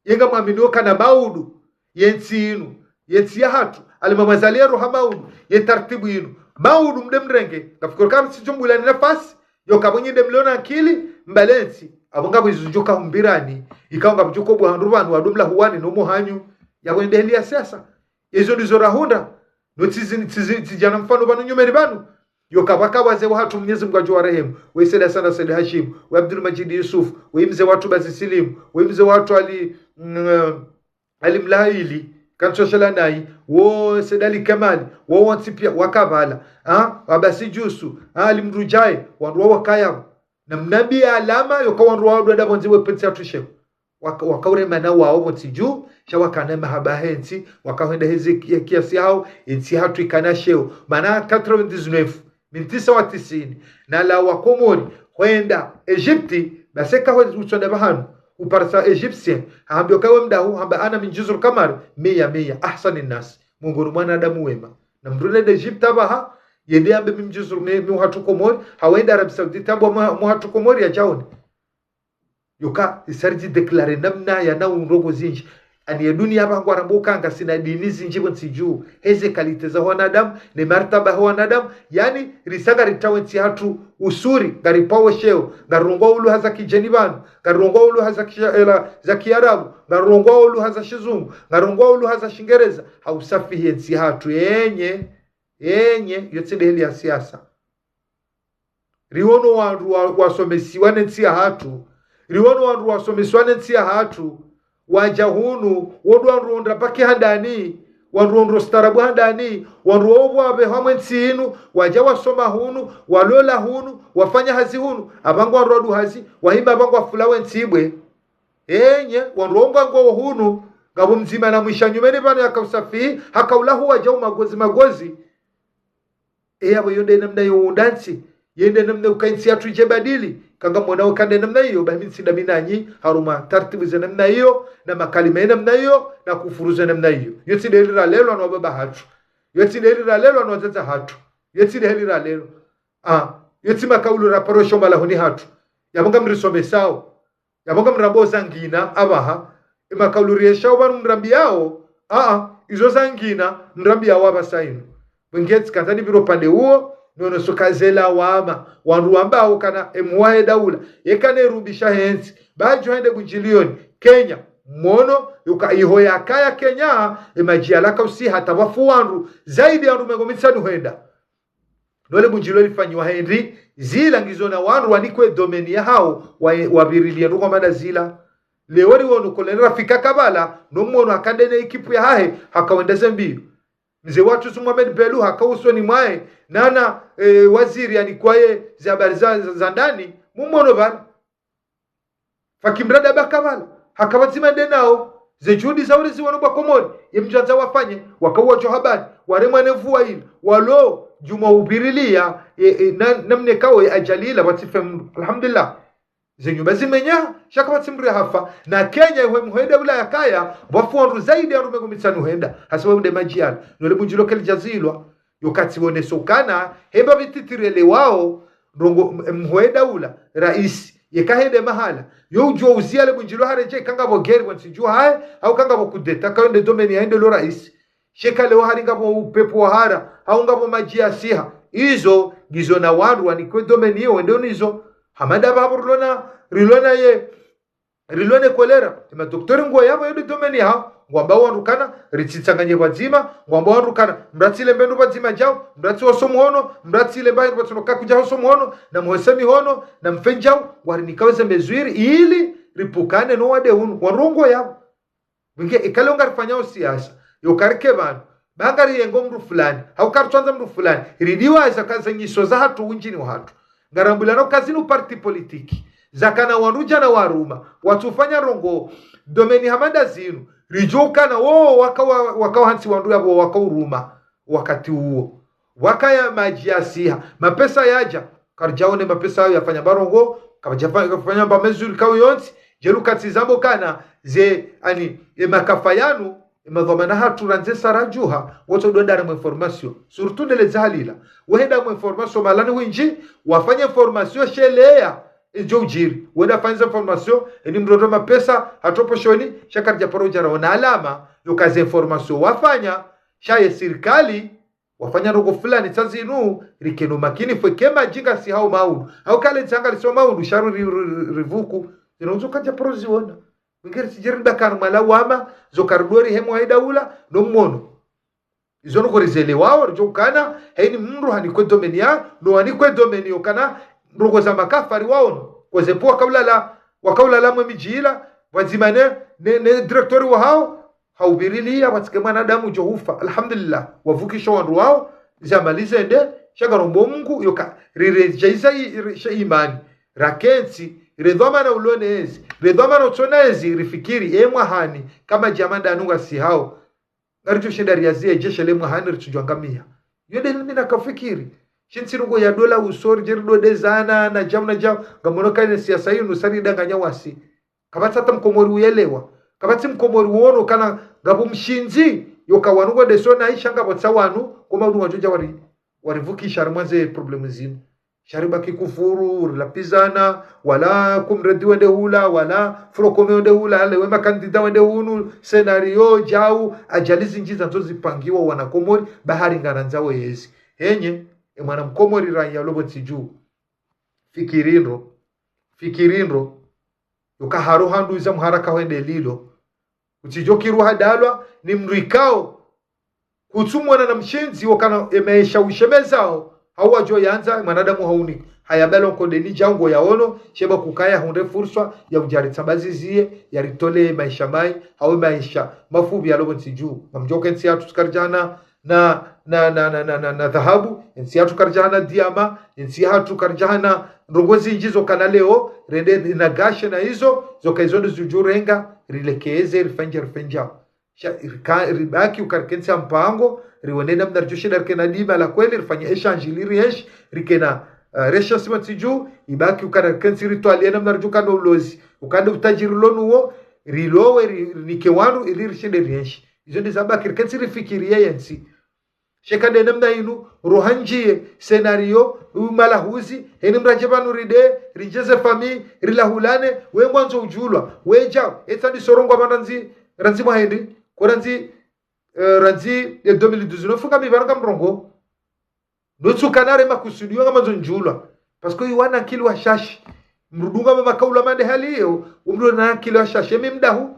Ye ngamwaminio kana maudu, ye ntsi inu, ye ntsi yahatru, Ali Mamazali yaroha maudu, ye tartibu inu. Maudu mde mrenge, ngafikiri kama tsidjo mbulani nafasi, yoka pvo nyi nde mlio na akili, mbale ntsi, apvo ngapvo izo ndjo ka humbirani, ikao ngapvo djuko pvo wandru pvanu, wado mlahuwani no muhanyu, yapvo nde heli ya siasa. Izo ndizo rahundra, no tsizi, tsizi, tsidjana mfano pvanu nyumeni pvanu, yoka pvaka wazee wahatru Mwenyezi Mungu adjo warehemu, we Said Hassan Said Hashim, we Abdul Majid Yusuf, we mzee wahatru Bazi Silimu, we mzee wahatru Ali, mm, Ali Mlaili, kantsu shala nayi, wo Said Ali Kamali, wo wontsi pia waka pvala, ha, Abasi Jusu, ha, Ali Mrudjae, wandru wa wakaya, na mnambiye alama, yoka wandru wa wadwenda pvondze we pventsi yahatru sheo. Waka-, wakauremana wao pvontsi dju, sha wakana mahaba he ntsi, wakahwenda hezi ki-, kiasi hao, entsi yahatru ikana sheo. Mana quatre-vingt-dix-neuf, mintisa wa tisini, na la wa Komori, hwenda Egypte, basi eka hwenda utsonda pvahanu, Huparisa Égyptien, hahambia uka we mdahu, hamba ana min juzur kamar, mia, mia, ahsani nas. Mongoni mwa wanadamu wema. Na mdru nende Égypte apvaha, yende yambe mi mjuzur, mi, mi uhatru Komori, hawende Arabie Saoudite, hamba mi, mi uhatru Komori yadjaone. Yoka, isa ridji déclarer namna ya na undrongoo zindji. Ani ye dunia apvaha ngwarambo uka ngasina dini zindji pvo ntsi dju. Heze qualité za wanadamu, ne martaba ya wanadamu. Yaani, risa ngaritawo entsi hatru usuri, ngaripvawo sheo, ngarirongowao lugha za kidjeni pvanu, ngarirongowao lugha za ki-, ela, za kiarabu, ngarirongowao lugha za shizungu, ngarirongowao lugha za shingereza. Hausafihi entsi hatru, enye, enye, yo tsi nde heli ya siasa. Riwono wandru wa, wasomesiwa ne ntsi ya hatru. Riwono wandru wasomesiwa ne ntsi ya hatru. Wadja hunu, wo ndo wandru wondra paki handani, wandru wondro starabu handani, wandru wopvo wapve hamwe ntsi inu, wadja wasoma hunu, walola hunu, wafanya hazi hunu, apvangwa wandru wadu hazi, wahima apvangwa fula we ntsi bwe. Enye, wandru wonga ngo hunu, ngapvo mdzima na mwisha nyumeni pvanu yakausafihi, hakaula huwa djau magozi magozi. Eya, pvo yo nde namna yo undra ntsi, ye nde namna uka entsi yatru idje badili. Kanga mwona uka nde namna iyo, ba mi ntsi ndami nanyi, harumwa tartibu ze namna iyo, na makalima ye namna iyo, na kufuru ze namna iyo. Yo tsi nde heli ralelwa no wababa hatru. Yo tsi nde heli ralelwa no wadzadze hatru. Yo tsi nde heli ralelwa. Ah, yo tsi makaulu raparo shoma lahoni hatru. Yapvo ngamrisomesao. Yapvo ngamrambao zangina, apvaha. Emakaulu riyeshao pvanu mrambiyao, aa, izo zangina, mrambiyao apvasa inu. Mwingetsi kandzani pviro pvandze uwo, nono suka zela wama, wandru wambao kana emwahe daula, yeka ne rumbisha hentsi, ba djo hende Bunjilioni, Kenya, mwono, yuka iho yakaya Kenya, emadji yalaka usiha hata wafu wandru, zaidi ya wandru mengo mitsanu hwenda. Nole Bunjilo lifanyiwa hindri, zila ngizo na wandru wanikwe domaine yahao, wa, wavirilie ndo kwa mana zila. Leo riwono kolera fika Kampala, no mwono haka nde ne ekipu yahahe, haka wenda ze mbio. Mze watru Sumu Ahmed Belou, haka usoni mwahe, nana, eh, waziri yanikwaye ze habari za, za, za ndani, mumwono pvanu. Fakimrada ba Kampala, haka pvadzima nde nao, ze juhudi za urizi wano ba Komori, ye mdjandza wafanye, waka uwadjo habari, waremwa ne mvua ila, walo, djumwa uvirilia, e, e, na, namna ikao ye ajali ila, pvatsi fe mndru. Alhamdulillah. Ze nyumba zimenya, sha kapvatsi mndru yahafa, na Kenya, iho emwahe daula yakaya, wafu wandru zaidi ya wandru mengo mitsanu hwenda, hasa wa unde madji yala, nole Bunjilo kelidjazilwa, yo katsi woneso kana, hemba pvititi relewao, ndrongo, m-, mwahe daula, raisi, yeka hende mahala, yo udjuwa uzia le Bunjilo haredjei, kanga pvo guerre pvo ntsi dju hahe, hau kanga pvo kudeta, kayo nde domaine yahe nde lo raisi. Sheka leo hari ngapvo upepvo wahara, hau ngapvo madji yasiha. Izo, ngizo na wandru wanikwe domaine iyo, wende unizo. Hamada pvapvo rilona, rilona ye, rilone kolera, emadoktori ngwao yapvo yo nde domaine yahao, ngwambao wandru kana, ritsitsanganye pvadzima, ngwambao wandru kana, mratsi lembe ndru pvadzima djao, mratsi hoso mhono, mratsi lemba hindru pvatsuno kakudja hoso mhono, na mhose mihono, na mfe ndjao, warinikao ze mbezwiri, ili, ripvukane no wade unu, wandru ngwao yapvo. Mwinge, ikale ungarifanyao siasa, yo karike pvanu, ba ngariyengo mndru fulani, hau karitswandza mndru fulani, ridiwaza ka ze nyiso za hatru undjini wa hatru. Ngarambulana uka zinu parti politique, zakana wandru djana waruma, watsufanya ndrongo, domaine hama nda zinu, ridjuwa ukana wo waka wa, waka wa hantsi wandru yapvo waka uruma, wakati uwo. Wakaya madji yasiha, mapesa yadja, karidjaone mapesa yayo yafanya mba ndrongo, kapvadja fa-, kafanya mba mesure kawu yontsi, djeli katsi zambo kana, ze, ani, emakafa yanu, emadhwamana hatru randzi sa radjuha, wotso ndo wenda harumwa information. Surtout ndele zahalila. Wahenda harumwa information mahalani windji, wafanya information sheleya, edjo udjiri. Wenda fanya information, eni mndru ndo mapesa, hatru poshoni, sha karidja paro udja raona alama, yo ka ze information wafanya, sha ye sirikali, wafanya ndrongo fulani tsa zinu, rikeno makini fwe ke madji ngasihao maulu. Hau kale tsanga lisio maulu, sha ru ri, ri, ri, rivuku. Zinu ndzo kadja paro ziona. Mwinge ritsidjeri ndakanu mala wama, zo karidori hemwahe daula, no mwono. Izo ndrongo rizelewao, ridjo ukana, heni mndru hanikwe domaine ya, no hanikwe domaine yo kana, ndrongo za makafa riwaono. Koze pvo waka ulala, waka ulala mwe midji ila, pvadzima ne, ne, ne directeur wahao, hauvirilia, pvatsike mwanadamu djo hufa. Alhamdulillah, wavukisho wandru wao, zamalize nde, sha ngarombo Mungu, yo ka, riredjeiza i, ri, she imani. Rakentsi, redhwamana ulone ezi, redhwamana utsona ezi, rifikiri, emwahani, kama djama ndanu ngasihao. Ngaridjo shinda riyazie djeshe le mwahani ritsudjwa ngamia. Yo nde hili mi nakafikiri. Shintsi ndrongo ya dola usoni, djeri ndo nde zana, na djamu na djamu. Ngamono kane siasa yinu, sa ridanganya wasi. Kapvatsi hata mkomori uyelewa. Kapvatsi mkomori uono kana ngapvo mshindzi, yoka wanu ngwendesao na isha ngapvo tsa wanu, koma unu wadjodja wari, warivukisha harimwa ze problème zinu. Sha ribaki kufuru, rilapvizana, wala Kumredi wende hula, wala Frocome wende hula, wale we makandida wende hunu, scénario, djau, ajali zindji zandzo zipangiwa wana Komori, bahari ngarandzao yezi. Henye, e mwana mkomori raya lo pvo ntsi dju. Fikiri ndro, fikiri ndro, yoka haro handru iza mhara kahwende lilo. Utsidjo kiri hadalwa ni mdru ikao kutsumwona na mshindzi wokana emaesha ushemezao, hau wadjo yandza mwanadamu hauni. Haya balo nkodeni django yaono, sheba kukaya hundre furswa ya udja ritsambaziziye, ya ritole maesha mai, hau maesha mafupvi ya lo pvo ntsi dju. Ngamdjo ke ntsi yatru tsikaridjana na, na, na, na, na, na, na dhahabu, entsi yatru karidjana diama, entsi yatru karidjana ndrongo zindji zokana leo, rende rinagashe na izo, zoka izo ndo zidjurenga, rilekeze, rifendja, rifendja. Sha, rika-, ribaki uka rike ntsi ya mpango, riwone namna ridjoshinda rike na dima la kweli, rifanye échange ili rienshi, rike na, uh, richesse pvo ntsi dju, ibaki uka rike ntsi ritwalie namna ridjoka no ulozi, ukande utajiri lonu wo, rilowe, ri-, rinike wandru, ili rishinde rienshi. Izo ndi zabaki rike ntsi rifikiriye yentsi. Sheka nde namna inu, roha ndjiye, scénario, umalahuzi, heni mradje pvanu ride, ridjeze famille, rilahulane, we ngwandzo udjulwa, we djau, etsa ndi sorongo pvanu randzi, randzi mwahendi, ko randzi, eh, randzi, e deux mille dix-neuf, ngami pvanu ngamrongo. Notsuka nare makusudi yo ngamandzo ndjulwa. Parce que iwana akili wa shashi. Mdru dunga makaula mande hali iyo, umdru na akili wa shashi. Emi mdahu,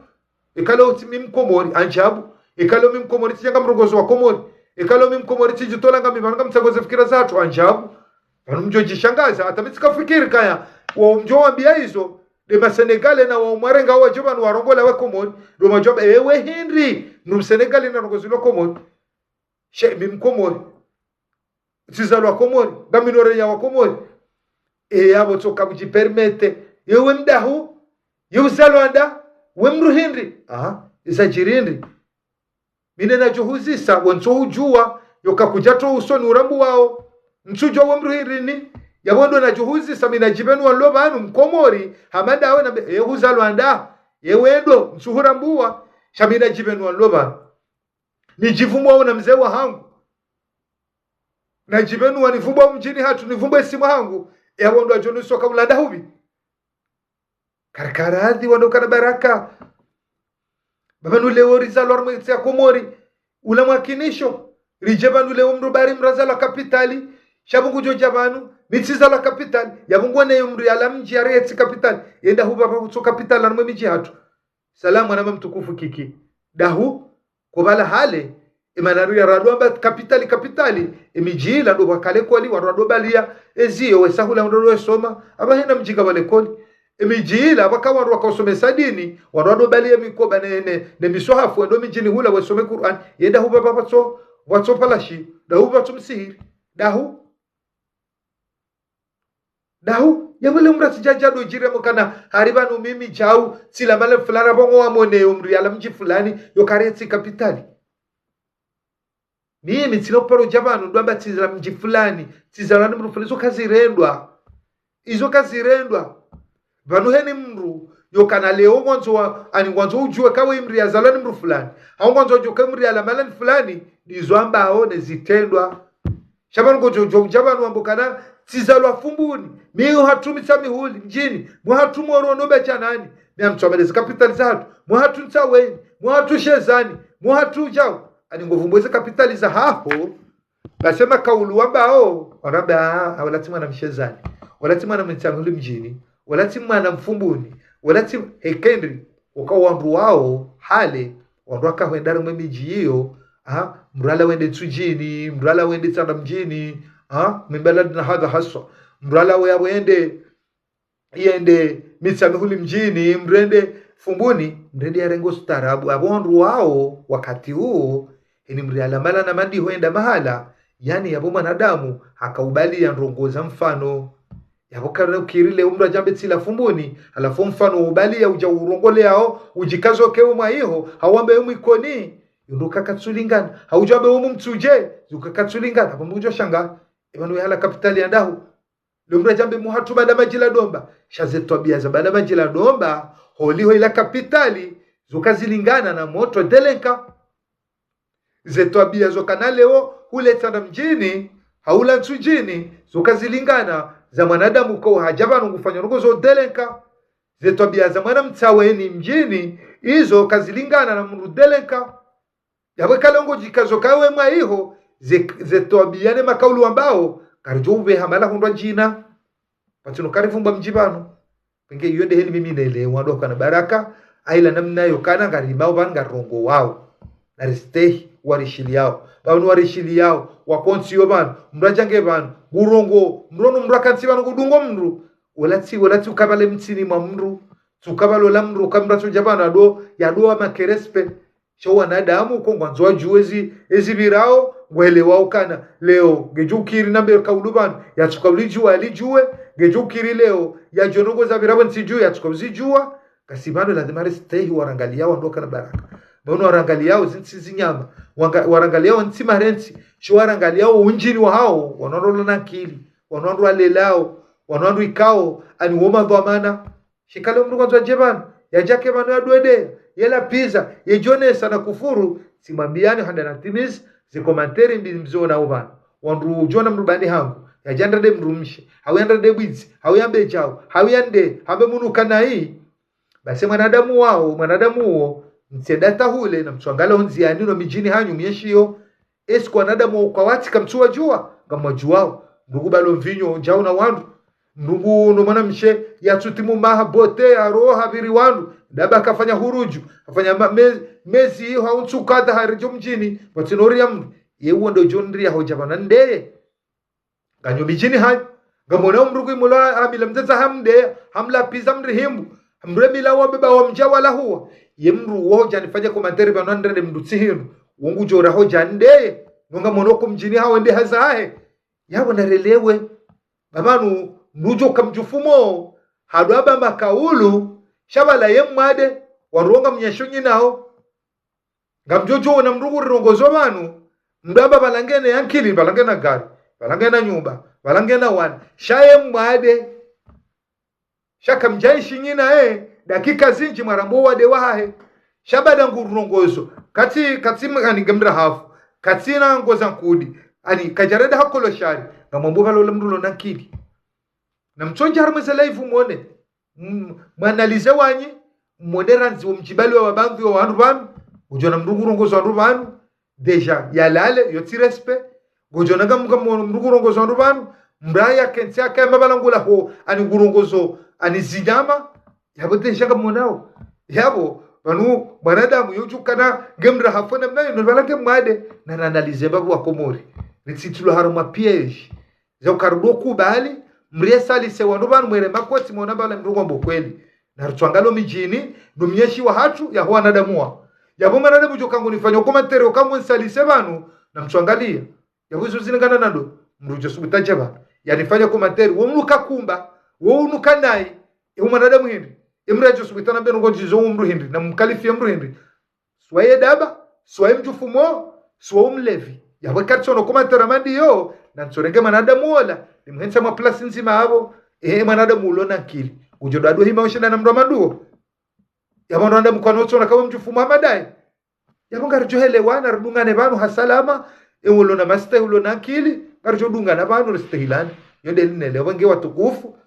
ekalo tsi mi mkomori, andjabu. Ekalo mi mkomori tsi djanga mrongozo wa Komori. Ekalo mi mkomori tsi djitola ngami pvanu ngamtsango ze fikira zatru, andjabu. Pvanu mdjo djishangaza, hata mi tsikafikiri kaya. Wao mdjo wambia izo, nde ma Sénégalais na wao mwarenga wadjo pvanu warongola we Komori. Ndo madjo wamba, ewe hindri, mdru Msénégalais na rongozi lo Komori. She, mi mkomori. Tsizalwa Komori, ngami no raya wa Komori. E, yapvo tsoka mdji permettre. Yewe mdahu, ye uzalwa nda, we mdru hindri. Aha, iza djiri hindri. Mi nde nadjohuzisa, wo ntso udjuwa, yoka kudja to usoni urambu wao. Ntsudjuwa we mdru hindri ni, yapvo ndo nadjohuzisa, mi nadjipvenua nlo pvanu, mkomori, hama ndawe na mbe, e, uzalwa nda, yewe ndo, ntsuhurambuwa, sha mi nadjipvenua nlo pvanu. Nidjipvumbuwa na mze wahangu. Nadjipvenua nipvumbuwa mdjini hatru, nipvumbuwe simu hangu. Yapvo ndo adjo nisoka ulanda hupvi. Karikara adhi wandru kana baraka. Pvapvanu leo rizalwa harumwa entsi ya Komori. Ula mwakinisho. Ridje pvanu leo mdru bari mdru azalwa kapitali. Sha pvungu djo dja pvanu. Mi tsizalwa kapitali. Yapvo ngwone yo mdru yala mdji yari etsi kapitali. Yenda hupva pvapvo tso kapitali harumwa emidji hatru. Salamu mwana mtukufu Kiki. Dahu, ko pvala hale, emana ru ya radwa mba kapitali, kapitali, emidji ila ndo pvwaka lekoli, wandru wadjo balia, eziyo, wesahula wandru wesoma, apvahe na mdji ngapvo lekoli. Emidji ila, pvwaka wandru wakaosomesa dini, wandru wadjo balia mikoba ne, ne, ne miswahafu, wendo midjini hula, wesome Qur'an, yenda hupva pvapvatso, pvatso palashi, dahu pvatso msihiri. Dahu, Dahu, yapvo le mdru tsi djadja ndo djiremwa kana, hari pvanu mimi djau, tsila mala fulani pvongo wamone yo mdru yala mdji fulani, yo kari etsi kapitali. Mimi tsila uparo dja pvanu, ndo amba tsila mdji fulani, tsizalwa ni mdru fulani, izo kazirendwa. Izo kazirendwa. Pvanu heni mdru, yo kana leo ngwandzo wa, ani ngwandzo udjuwe kawe mdru yazalwa ni mdru fulani. Hau ngwandzo udjuwe kawe mdru yala mala ni fulani, ndizo ambao ne zitrendwa. Sha pvanu ngodjo djo dja pvanu wambo kana, tsizalwa Fumbuni, mi uhatru Mitsamihuli mdjini, muhatru Moro no Batshanani, mi amtswamele ze kapitali zahatru, muhatru Ntsaweni, muhatru Shezani, muhatru djau, ani ngopvumbuwe ze kapitali zahaho, basi makaulu wambao, waramba, ah, wala tsi mwana Mshezani, wala tsi mwana Mitsamihuli mdjini, wala tsi mwana Mfumbuni, wala tsi hekendri, uka wandru wao, hale, wandru waka hwenda harumwa emidji iyo, ha, mdru ala wende Ntsudjini, mdru ala wende Tsandra mdjini, ha, min baladina hadha haswa, mdru ala we-, wende, yende Mitsamihuli mdjini, mdru ende Fumbuni, mdru ende yarenge ustaarabu, apvo wandru wao, wakati uwo, heni mdru ala mala na madi hwenda mahala, yani yapvo mwanadamu, hakaubali ya ndrongo za mfano, yapvo kana ukiri leo mdru adjambe tsila Fumbuni, halafu mfano ubali ya udja urongole yao, udjikazo kewe mwa iho, hawambe yo mwa Ikoni, yundru kakatsulingana, haudjambe yo mwa Mtsudje, zuka katsulingana, apvo mdru udjo shanga, epvanu we hala kapitali ya ndahu. Leo mdru adjambe muhatru Banda Madji la Domba, sha ze twabia za Banda Madji la Domba, holiho ila kapitali, zo kazilingana na motro délinquant. Ze twabiya zo kana leo hule Tsandramadjini, hau la Ntsudjini, zo kazilingana za mwanadamu ko hadja pvanu ngufanya ndrongoo zo délinquant. Ze twabiya za mwana Mtsaweni mdjini, izo kazilingana na mndru délinquant. Yapvo eka leo ngodjikazo kawe mwa iho, ze, ze twabiya ne makaulu wambao, karidjo upveha mahala hundrwa djina. Pvatsino karivumbwa mdji pvanu. Pvenge iyo nde heli mimi nelewa ndo kana baraka, ha ila namna yo kana ngarimao pvanu ngarirongowao. Naristehi, warishiliyao. Pvanu warishiliyao, wakontsi yo pvanu, mndru adjange pvanu, ngurongo, mndru ono mndru akantsi pvanu ngudungo mndru. Wola tsi, wola tsi ukapvale mtsini mwa mndru. Tsi ukapvale ola mndru, uka mndru atsodja pvanu, ado, yado wa manque respect. Sha wanadamu, ko ngwandzo wadjuwe ezi, ezi pvirao, ngwelewao kana. Leo, ngedjo ukiri nambe kaulu pvanu, yatsuka ulidjuwa, alidjuwe, ngedjo ukiri leo, yadjo ndrongoo za pvirao ntsi dju, yatsuka uzidjuwa. Kasi pvanu lazima ristehi warangaliyao ndo kana baraka. Pvanu warangaliyao zintsi zinyama, wanga-, warangaliyao ntsi marentsi, sho warangaliyao undjini wahao, wanu wandru walo na nkili, wanu wandru walelao, wanu wandru ikao, ani wo madhwamana, shikale mndru kwandzo yadje pvanu, yadjake pvanu yadwede, yela pizza, yedjonesa na kufuru, tsimwambiyani handa na timizi, ze commentaire mbi mziona upvanu. Wandru udjona mndru bani hangu, yadja ndrade mndru mshe, hau yandrade bwidzi, hau yambe djau, hau yande, hambe munu kanayi. Basi mwanadamu wao, mwanadamu uwo, mtsenda tahule, na mtsuangala ondziani no midjini hanyu myeshiyo, Est-ce que wanadamu kwawatsi kamtsuwadjuwa? Ngamwadjuwao. Mndru kubalo mvinyo ndjau na wandru. Mndru nguno mwanamshe yatsutimu maha bote ya roho habiri wandru. Ndaba kafanya huruju. Kafanya ma-, me-, mezi iho hau ntsu kadha haredjo mdjini. Pvatsina uriya mndru. Ye uwo ndo djo ndriya hodja pvanu ndeye. Nganyo midjini hanyu. Ngamwona mndru kwimula hamila mdzadze hamdeya. Hamla pizza mrihimbu. Mremila wa beba wa mdja wala huwa. Ye mndru uwo hodja nifanya commentaire pvanu ndrade mndru tsi hindru. Wo ngudjo ra hodja ndeye. No ngamwona ko mdjini hawe nde haza hahe. Yapvo narelewe. Pvapvanu, mndru udjo kamdjufumo. Hadwa ba makaulu. Sha pvala ye mwade. Waronga mnyasho nyinao. Ngamdjo djo wona mndru ngurirongozo pvanu. Mndru amba pvala ngena ya nkili, pvala ngena gari. Pvala ngena nyumba. Pvala ngena wana. Sha ye mwade. Sha kamdja ishi nyina ye, dakika zindji mwaramba wade wahahe. Sha baada ngurirongozo. Katsi, katsi m-, ani ngemdra hafu. Katsina ngoza nkudi. Ani kadjarenda hakolo shari. Ngamwambo pvalo le mndru lo na nkili. Na mtsondja harumwa ze live mwone. M-, mwanalize wanyi. Mwone randzi wo mdjibali wa wabandhu wa wandru pvanu. Udjo na mndru ngurongozo wandru pvanu. Déjà, yalale, yo tsi respect. Ngodjo nanga mndru ngurongozo wandru pvanu. Mraya kentsi aka ya mapvala ngula ho, ani ngurongozo, ani zinyama. Yapvo déjà ngamwonao. Yapvo, pvanu, mwanadamu, yo udjo kana, ngemdra hafu namna yo, no pvala nge mwade. Na nanalize mbapvi wa Komori. Ritsitulwa harumwa piège. Za ukarudo kubali, mriye salise wandru pvanu mwere makotsi mwona pvala mndru ngwambo kweli. Na ritswangalo midjini, no myeshi wa hatru, ya ho wanadamu wa. Yapvo mwanadamu djo kangu nifanya commentaire, ukangu nisalise pvanu, na mtswangaliya. Yapvo izo zilingana nando, mndru djo subuta dje pvanu. Ya nifanya commentaire, wo mndru kakumba, wo unu kanayi, e mwanadamu hindri. E mndru djo subuta nambe nongo djizo wo mndru hindri, na mkalifiye mndru hindri. Swaye daba, swaye mdjufumo, swaye mlevi. Yapvo karitsono commentaire mandi yo, na ntsorenge mwanadamu wola, nimhentsa mwa place ndzima yapvo, ehe mwanadamu ulo na nkili. Udjo dwado hima ushina na mndru wa manduo. Yapvo mwanadamu kwanotsona kawe mdjufumo hamadayi. Yapvo ngaridjo helewana, ridungane pvanu ha salama, e ulo na mastehi ulo na nkili, ngaridjo dungana pvanu ristehilane. Yo nde linele, yapvo nge watukufu.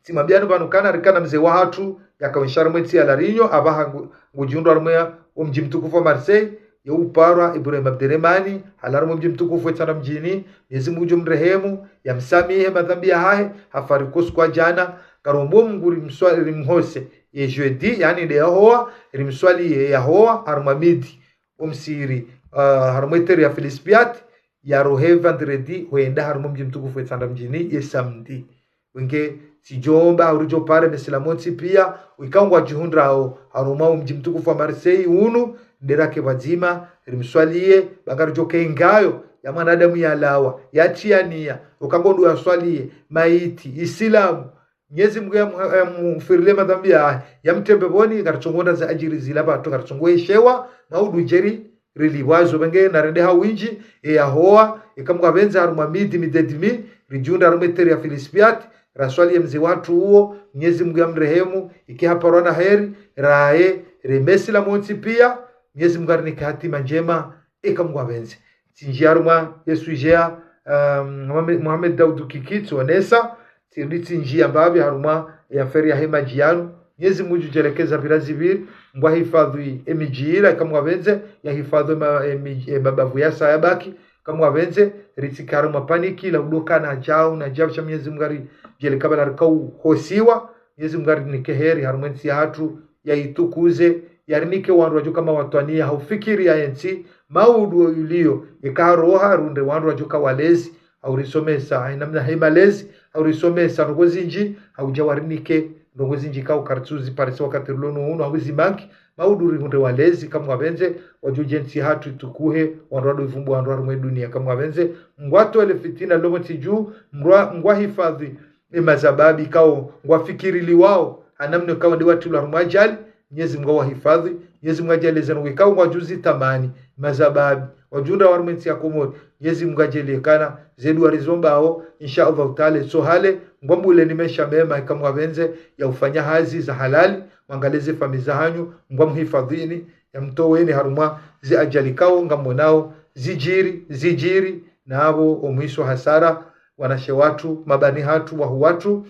Tsimwambiyani pvanu kana rikana mze wa hatru, yaka wenshi harumwa entsi ya La Réunion, apvaha ngu-, ngudjihundra harumwa ya, wo mdji mtukufu wa Marseille, ye uparwa Ibrahim Abderemane, halawa harumwa mdji mtukufu we Tsandramadjini, Mwenyezi Mungu udjo mrehemu, ya msamihe madhambi ya hahe, hafariki usiku wa djana, karombo Mungu rimswa-, rimhose, ye jeudi, yaani nde ya hoa, rimswaliye ya hoa, harumwa midi, wo msiri, ah, harumwa e terre ya Félix Pyat, ya rohe vendredi, hwenda harumwa mdji mtukufu we Tsandramadjini, ye samedi. Wenge, tsidjomba, uridjo pare, mesilamu wontsi piya, wikao ngwadjihundrao, harumwa wo mdji mtukufu wa Marseille, unu, nderake pvadzima, rimswaliye, ba ngaridjo kengayo, ya mwanadamu yalawa, ya tiyaniya, ukango ndo ya swaliye, maiti, isilamu, Mwenyezi Mungu ya mu-, ya mufirilie madhambi ya, ya mtrembe pvoni, ngaritsongo na za adjiri zila pvatru, ngaritsongo eshewa, maudu djeri, rilipvwa zo pvenge, na rende ha windji, e ya hoa, e kamwe pvendza harumwa midi, midi edimi, ridjihundra harumwa e terre ya Félix Pyat, Raswali ye mze watru uwo, Mnyezi Mungu yamrehemu, ike haparwa na heri, raye, remesi la montsi pia, Mnyezi Mungu yarinike hatima ndjema, eka Mungu apvendze. Tsinjia harumwa ye sujet ya, um, Mohamed, Mohamed Daoud Kiki, tsonesa, tsirudi tsinjia mbapvi harumwa ye affaire yahe madji yanu. Mnyezi Mungu ngudjo djelekeza pvira zipviri, ngwahifadhwi emidji ila, eka Mungu apvendze, yahifadhwi ema-, emidji, emabavu yasaya yabaki, eka Mungu apvendze, ritsike harumwa panique, la udoka na djau, na djau sha Mnyezi Mungu ngaridjeleka pvala rikao hosiwa, Mnyezi Mungu yarinike heri harumwa entsi yahatru, yayitukuze, yarinike wandru wadjo kama watwaniya, haufikiri ya entsi, maudu oyuliyo, eka haroha, runde wandru wadjo ka walezi, haurisomesa, haina mna hema lezi, haurisomesa ndrongo zindji, haudja warinike ndrongo zindji ikao karitsuzi parisa wakati rilo no unu, hauzimanki, maudu rihundre walezi, eka Mungu apvendze, wadjo dje entsi yahatru itukuhe, wandru wado ivumbu wandru harumwa edunia, eka Mungu apvendze, ngwatowe le fitina lilo montsi dju, mrwa-, ngwahifadhwi emazababi ikao ngwafikiriliwao, hanamna ikao nde watrilwa harumwa ajali, Mnyezi Mungu awahifadhwi, Mnyezi Mungu adjaaliye zinu ikao ngwadjuzi tamani, mazababi, wadjundra harumwa entsi ya Komori, Mnyezi Mungu adjaaliye kana, zedu warizombao, insha Allahu Taala, so hale, ngwambuleni maesha mema, eka Mungu apvendze, ya ufanya hazi za halali, mwangalize famiyi zahanyu, ngwamhifadhwini, yamtoweni harumwa ze ajali ikao, ngamonao, zidjiri, zidjiri, na apvo omwiso hasara, wanashe watru, mabani hatru, wahu watru,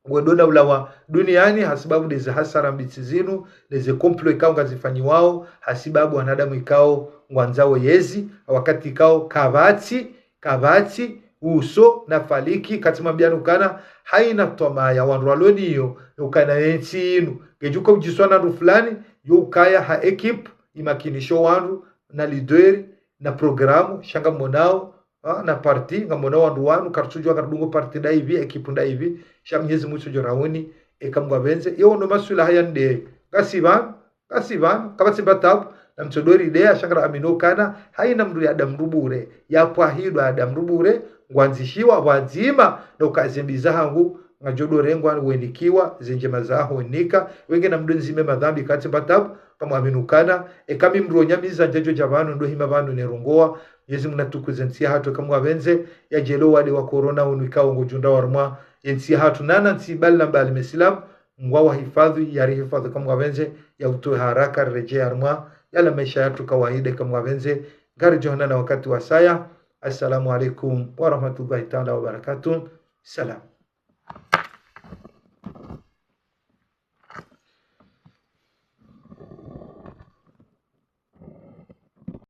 ngwendo na ulawa duniani, hasibabu ndeze hasara mbitsi zinu, ndeze complot ikao ngazifanyiwao, hasibabu wanadamu ikao ngwandzao yezi, wakati ikao kapvatsi, kapvatsi, uso, na faliki, katsi mwambiani ukana, haina twamaya, wandru walo niyo, ukana entsi inu, ngedjo ka udjiswa na ndru fulani, yo ukaya ha équipe, imakinisho wandru, na leader, na programme, sha ngamonao, ah, na parti, ngamonao wandru wanu, karitsudjua karidungo parti ndaivi, équipe ndaivi, sha Mnyezi Mungu ngudjo rauni, eka Mungu apvendze, yo no maswila haya nde, ngasi pvanu, ngasi pvanu, kapvatsi mba tabu, na mtsodori nde, sha ngara amino kana, haina mndru ya adamu rubure, ya pvwahidwa adamu rubure, ngwandzishiwa, pvwadzima, no kaze mbi zahangu, ngadjo dorengwa, wenikiwa, ze ndjema zaho wenika, wenge na mndru ndzime madhambi, kapvatsi mba tabu, eka Mungu amino kana, eka mi mndru onyamiza ndjadjo dja pvanu, ndo hima pvanu nerongowa, Mnyezi Mungu natukuze entsi yahatru, eka Mungu apvendze, yadjelo wade wa corona unu ikao ngudjundra harumwa yentsi yahatru, nana ntsi mbali na mbali mesilamu, ngwawahifadhwi, yarihifadhwi, eka Mungu apvendze, yautowe haraka, riredjee harumwa yala maesha yatru kawaida, eka Mungu apvendze, ngaridjo honana wakati wasaya. Assalamu alaikum warahmatullahi taala wabarakatuh. Salam.